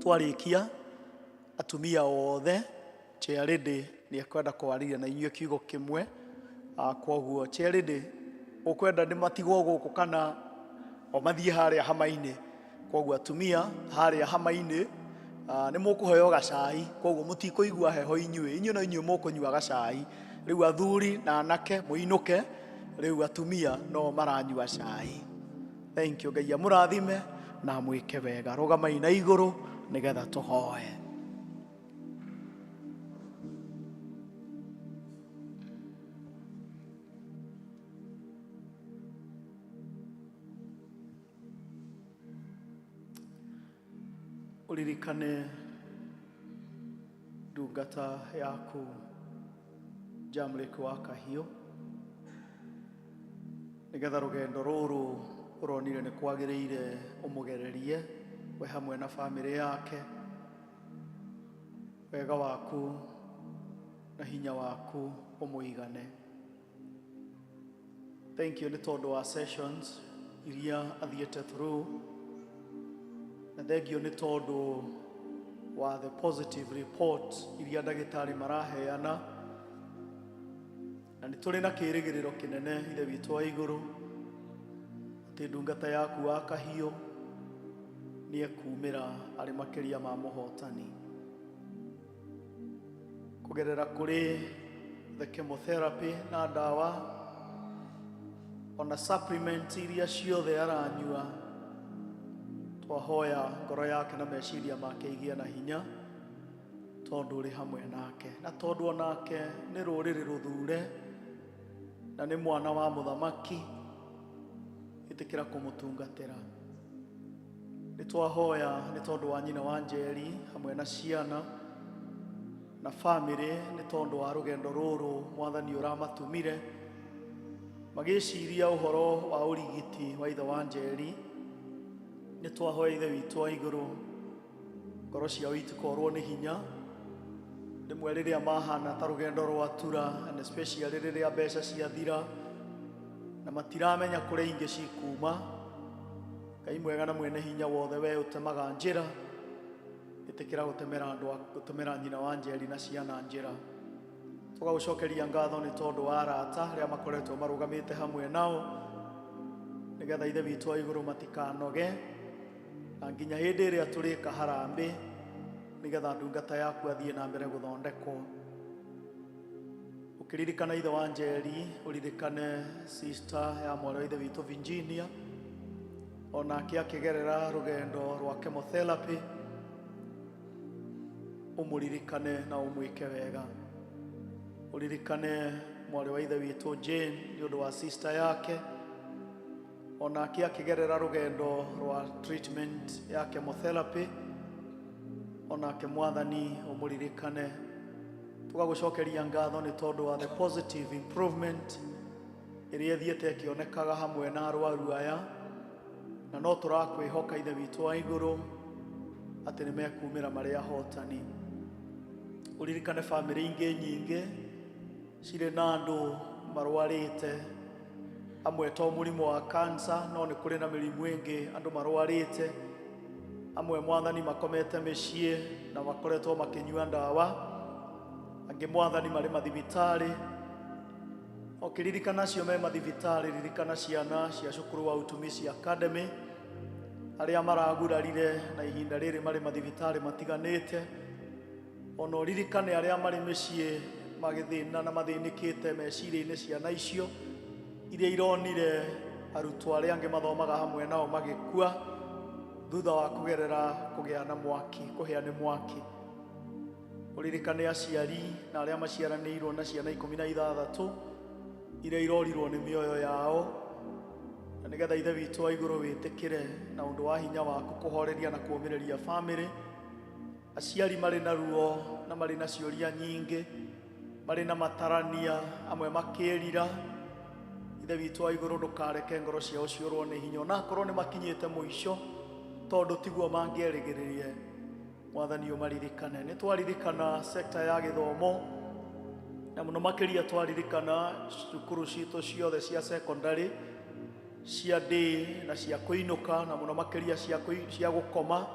Twarĩkia, atumia othe, chair lady nĩ ekwenda kwaria na inyuĩ kiugo kĩmwe. Koguo chair lady, ũkwenda nĩ matigwo gũkũ kana o mathiĩ harĩa hama-inĩ? Koguo atumia harĩa hama-inĩ, nĩ mũkũheo gacai, koguo mũtikũigua heho inyuĩ, inyuĩ no inyuĩ mũkũnyua gacai. Rĩu athuri na anake mũinũke, rĩu atumia no maranyua cai. Thank you. Ngai amũrathime na amwĩke wega. Rũgamai na igũrũ nĩgetha tũhoe. Ũririkane ndungata yaku Jamlek wa Kahiũ, nĩgetha rũgendo rũrũ ũronire nĩ kwagĩrĩire ũmũgererie we hamwe na bamĩrĩ yake. Wega waku na hinya waku ũmũigane. Thank you nĩ tondũ wa sessions iria athiĩte through, na thank you nĩ tondũ wa the positive report iria ndagĩtarĩ maraheana, na nĩ tũrĩ na kĩĩrĩgĩrĩro kĩnene, Ithe witũ wa igũrũ, atĩ ndungata yaku wa Kahiũ nĩ ekumĩra arĩ makĩria ma mũhotani kũgerera kũrĩ the chemotherapy na ndawa ona supplement iria ciothe aranyua. Twahoya ngoro yake na meciria make igĩe na hinya, tondũ ũrĩ hamwe nake, na tondũ onake nĩ rũrĩrĩ rũthure na nĩ mwana wa mũthamaki, ĩtĩkĩra kũmũtungatĩra. Nĩ twahoya nĩ tondũ wa nyina wa Njeri hamwe na ciana na bamĩrĩ, nĩ tondũ wa rũgendo rũrũ Mwathani ũramatumire magĩciria ũhoro wa ũrigiti wa ithe wa Njeri. Nĩ twahoya Ithe witũ wa igũrũ, ngoro ciao itikorwo nĩ hinya rĩmwe rĩrĩa mahana ta rũgendo rwatura, and especially rĩrĩa mbeca ciathira na matiramenya kũrĩa ingĩ cikuma. Ngai mwega na mwene hinya wothe, we ũtemaga njĩra, ĩtĩkĩra gũtemera andũ, gũtemera nyina wa Njeri na ciana njĩra. Tũgagũcokeria ngatho nĩ tondũ wa arata arĩa makoretwo marũgamĩte hamwe nao. Nĩgetha Ithe witũ wa igũrũ matikanoge na nginya hĩndĩ ĩrĩa tũrĩka harambĩ, nĩgetha ndungata yaku athiĩ na mbere gũthondekwo. Ũkĩririkana ithe wa Njeri, ũririkane sister ya mwarĩ wa ithe witũ Virginia, onake akĩgerera rũgendo rwa chemotherapy, ũmũririkane na ũmwĩke wega. Ũririkane mwarĩ wa ithe witũ Jane nĩ ũndũ wa sister yake, onake akĩgerera rũgendo rwa treatment ya chemotherapy, onake Mwathani ũmũririkane. Tũgagũcokeria ngatho nĩ tondũ wa the positive improvement ĩrĩa ĩthiĩte ĩkĩonekaga hamwe na arwaru aya, na no tũrakwĩhoka, Ithe witũ wa igũrũ, atĩ nĩ mekumĩra marĩ ahotani. Ũririkane bamĩrĩ ingĩ nyingĩ cirĩ na andũ marwarĩte, amwe to mũrimũ wa cancer, no nĩ kũrĩ na mĩrimũ ĩngĩ andũ marwarĩte. Amwe, Mwathani, makomete mĩciĩ na makoretwo makĩnyua ndawa, angĩ, Mwathani, marĩ mathibitarĩ. Ũkĩririkana acio me mathibitarĩ, ririkana ciana cia cukuru wa Utumishi Academy arĩa maragurarire na ihinda rĩrĩ marĩ mathibitarĩ matiganĩte. Ona ũririkane arĩa marĩ mĩciĩ magĩthĩna na mathĩnĩkĩte meciria-inĩ, ciana icio iria ironire arutwo arĩa angĩ mathomaga hamwe nao magĩkua thutha wa kũgerera kũgĩa na mwaki, kũhĩa nĩ mwaki. Ũririkane aciari na arĩa maciaranĩirwo na ciana 16 iria irorirwo nĩ mĩoyo yao, na nĩgetha Ithe witũ wa igũrũ wĩtĩkĩre na ũndũ wa hinya waku kũhoreria na kũũmĩrĩria bamĩrĩ. Aciari marĩ na ruo na marĩ na ciũria nyingĩ, marĩ na matarania, amwe makĩĩrira. Ithe witũ wa igũrũ, ndũkareke ngoro ciao ciũrwo nĩ hinya, onakorwo nĩ makinyĩte mũico, tondũ tiguo mangĩerĩgĩrĩrie. Mwathani, ũmaririkane. Nĩ twaririkana sekta ya gĩthomo, na mũno makĩria twaririkana cukuru citũ ciothe cia secondary, cia day na cia kũinũka, na mũno makĩria cia gũkoma,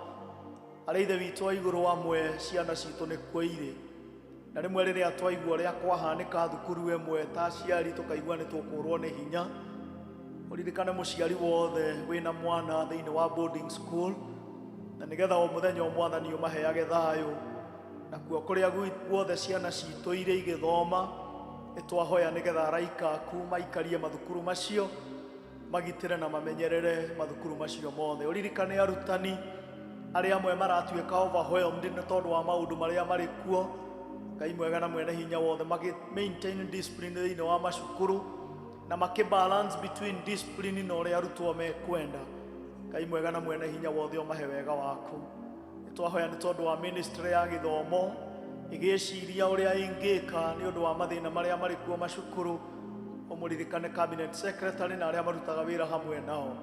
arĩa, Ithe witũ wa igũrũ, amwe ciana citũ nĩ kuo irĩ. Na rĩmwe rĩrĩa twaigua ũrĩa kwahanĩka thukuru ĩmwe, ta aciari tũkaigua nĩ tũkũrwo nĩ hinya. Ũririkane mũciari wothe wĩna mwana thĩinĩ wa boarding school, na nĩgetha o mũthenya o Mwathani ũmaheage thayũ. Nakuo kũrĩa guothe ciana citũ irĩ igĩthoma, nĩ twahoya nĩgetha araika aku maikarie mathukuru macio, magitĩre na mamenyerere mathukuru macio mothe. Ũririkane arutani arĩa amwe maratuĩka overwhelmed nĩ tondũ wa maũndũ marĩa marĩ kuo. Ngai mwega na mwene hinya wothe, magĩ maintain discipline thĩinĩ wa macukuru na makĩ balance between discipline na ũrĩa arutwo mekwenda. Ngai mwega na mwene hinya wothe, ũmahe wega waku. Nĩ twahoya nĩ tondũ wa ministry ya gĩthomo ĩgĩciria ũrĩa ĩngĩka nĩ ũndũ wa mathĩna marĩa marĩ kuo macukuru. Ũmũririkane cabinet secretary na arĩa marutaga wĩra hamwe nao,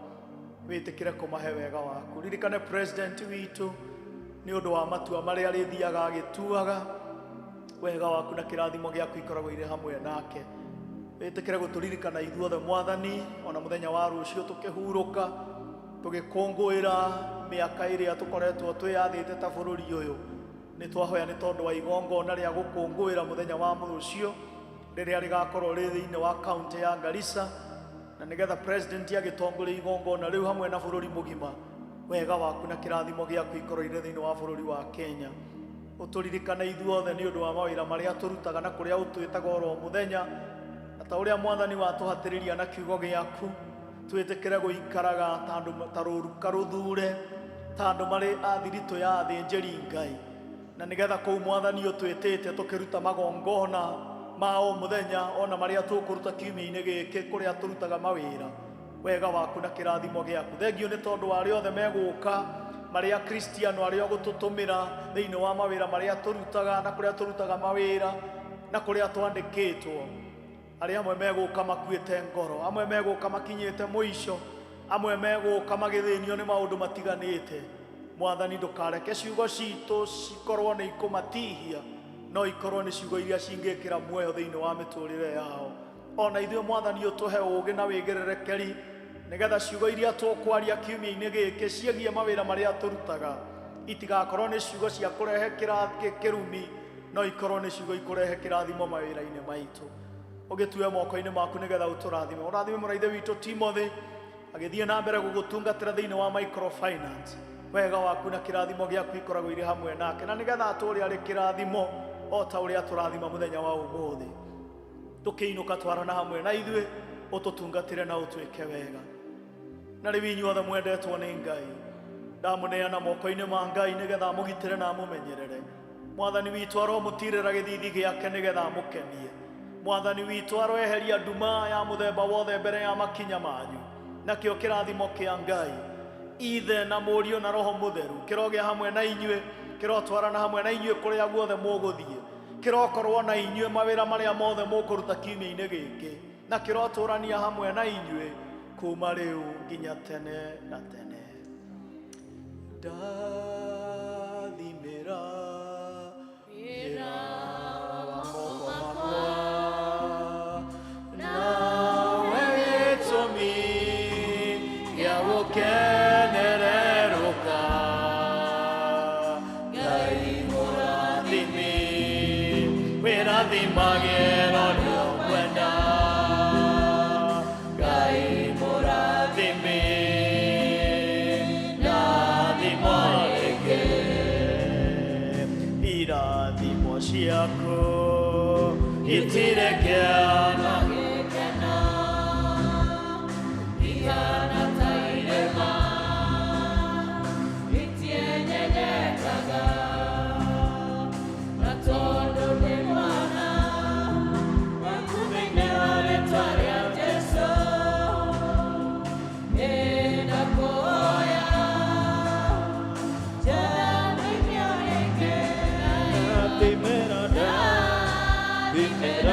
wĩtĩkĩre kũmahe wega waku. Ririkane president witũ nĩ ũndũ wa matua marĩa arĩthiaga agĩtuaga. Wega waku na kĩrathimo gĩaku ikoragwo irĩ hamwe nake. Wĩtĩkĩre gũtũririkana ithuothe, Mwathani, ona mũthenya wa rũciũ tũkĩhurũka, tũgĩkũngũĩra mĩaka ĩrĩa tũkoretwo twĩyathĩte ta bũrũri ũyũ. Nĩ twahoya nĩ tondũ wa igongona rĩa gũkũngũĩra mũthenya wa rũciũ rĩrĩa rĩgakorwo rĩ thĩinĩ wa kaunti ya Garissa, na nĩgetha president agĩtongoria igongona rĩu hamwe na bũrũri mũgima, wega waku na kĩrathimo gĩaku ikorwo irĩ thĩinĩ wa bũrũri wa Kenya. Ũtũririkane ithuothe nĩ ũndũ wa mawĩra marĩa tũrutaga na kũrĩa ũtwĩtaga oro mũthenya, na ta ũrĩa, Mwathani, watũhatĩrĩria na kiugo gĩaku, twĩtĩkĩre gũikaraga ta andũ ta rũruka rũthure, ta andũ marĩ a thiritũ ya athĩnjĩri Ngai, na nĩgetha kũu, Mwathani, ũtwĩtĩte tũkĩruta magongona ma o mũthenya, ona marĩa tũkũruta kiumia-inĩ gĩkĩ kũrĩa tũrutaga mawĩra, wega waku na kĩrathimo gĩaku. Thengiũ nĩ tondũ wa arĩa othe megũka marĩ akristiano arĩa ũgũtũtũmĩra thĩinĩ wa mawĩra marĩa tũrutaga na kũrĩa tũrutaga mawĩra na kũrĩa twandĩkĩtwo. Arĩa amwe megũka makuĩte ngoro, amwe megũka makinyĩte mũico, amwe megũka magĩthĩnio nĩ maũndũ matiganĩte, Mwathani, ndũkareke ciugo citũ cikorwo nĩ ikũmatihia, no ikorwo nĩ ciugo iria cingĩkĩra muoyo thĩinĩ wa mĩtũrĩre yao. Ona ithuĩ, Mwathani, ũtũhe ũũgĩ na wĩgererekeri, nĩgetha ciugo iria tũkwaria kiumia-inĩ gĩkĩ ciĩgiĩ mawĩra marĩa tũrutaga itigakorwo nĩ ciugo cia kũrehe kĩrumi, no ikorwo nĩ ciugo ikũrehe kĩrathimo mawĩra-inĩ maitũ. Ũgĩtue moko-inĩ maku nĩgetha ũtũrathime. Ũrathime mũraithe witũ Timothy. Agĩthiĩ na mbere gũgũtungatĩra thĩinĩ wa microfinance, wega waku na kĩrathimo gĩaku ikoragwo irĩ hamwe nake, na nĩgetha atũũre arĩ kĩrathimo o ta ũrĩa tũrathima mũthenya wa ũmũthĩ. Tũkĩinũka, twarana hamwe na ithuĩ, ũtũtungatĩre na ũtwĩke wega. Na rĩu inyuothe mwendetwo nĩ Ngai, ndamũneana moko-inĩ ma Ngai nĩgetha amũgitĩre na amũmenyerere. Mwathani witũ aromũtirĩra gĩthithi gĩake nĩgetha amũkenie. Mwathani witũ aroeheria nduma ya mũthemba wothe mbere ya makinya manyu. Nakĩo kĩrathimo kĩa Ngai Ithe na Mũriũ na Roho Mũtheru kĩrogĩa hamwe na inyuĩ, kĩrotwarana hamwe na inyuĩ kũrĩa guothe mũgũthiĩ, kĩrokorwo na inyuĩ mawĩra marĩa mothe mũkũruta kiumia-inĩ gĩkĩ, na kĩrotũrania hamwe na inyuĩ kuma rĩu nginya tene na tene. Ndathimĩra wĩra wa moko makwa, nawe gĩtũmi gĩa gũkenererũka. Ngai mũrathimi, wĩrathimagĩra ũrĩa ũkwenda. Ngai mũrathimi, ndathimwo rĩngĩ. Irathimo ciaku itirĩ kĩama. Gĩkeno ihana ta irĩma, itienyenyekaga, na tondũ ndĩ mwana waku thĩinĩ wa rĩtwa rĩa Jesũ, nĩndakũhoya njathimio rĩngĩ. Ndathimĩra, Ndathimĩra.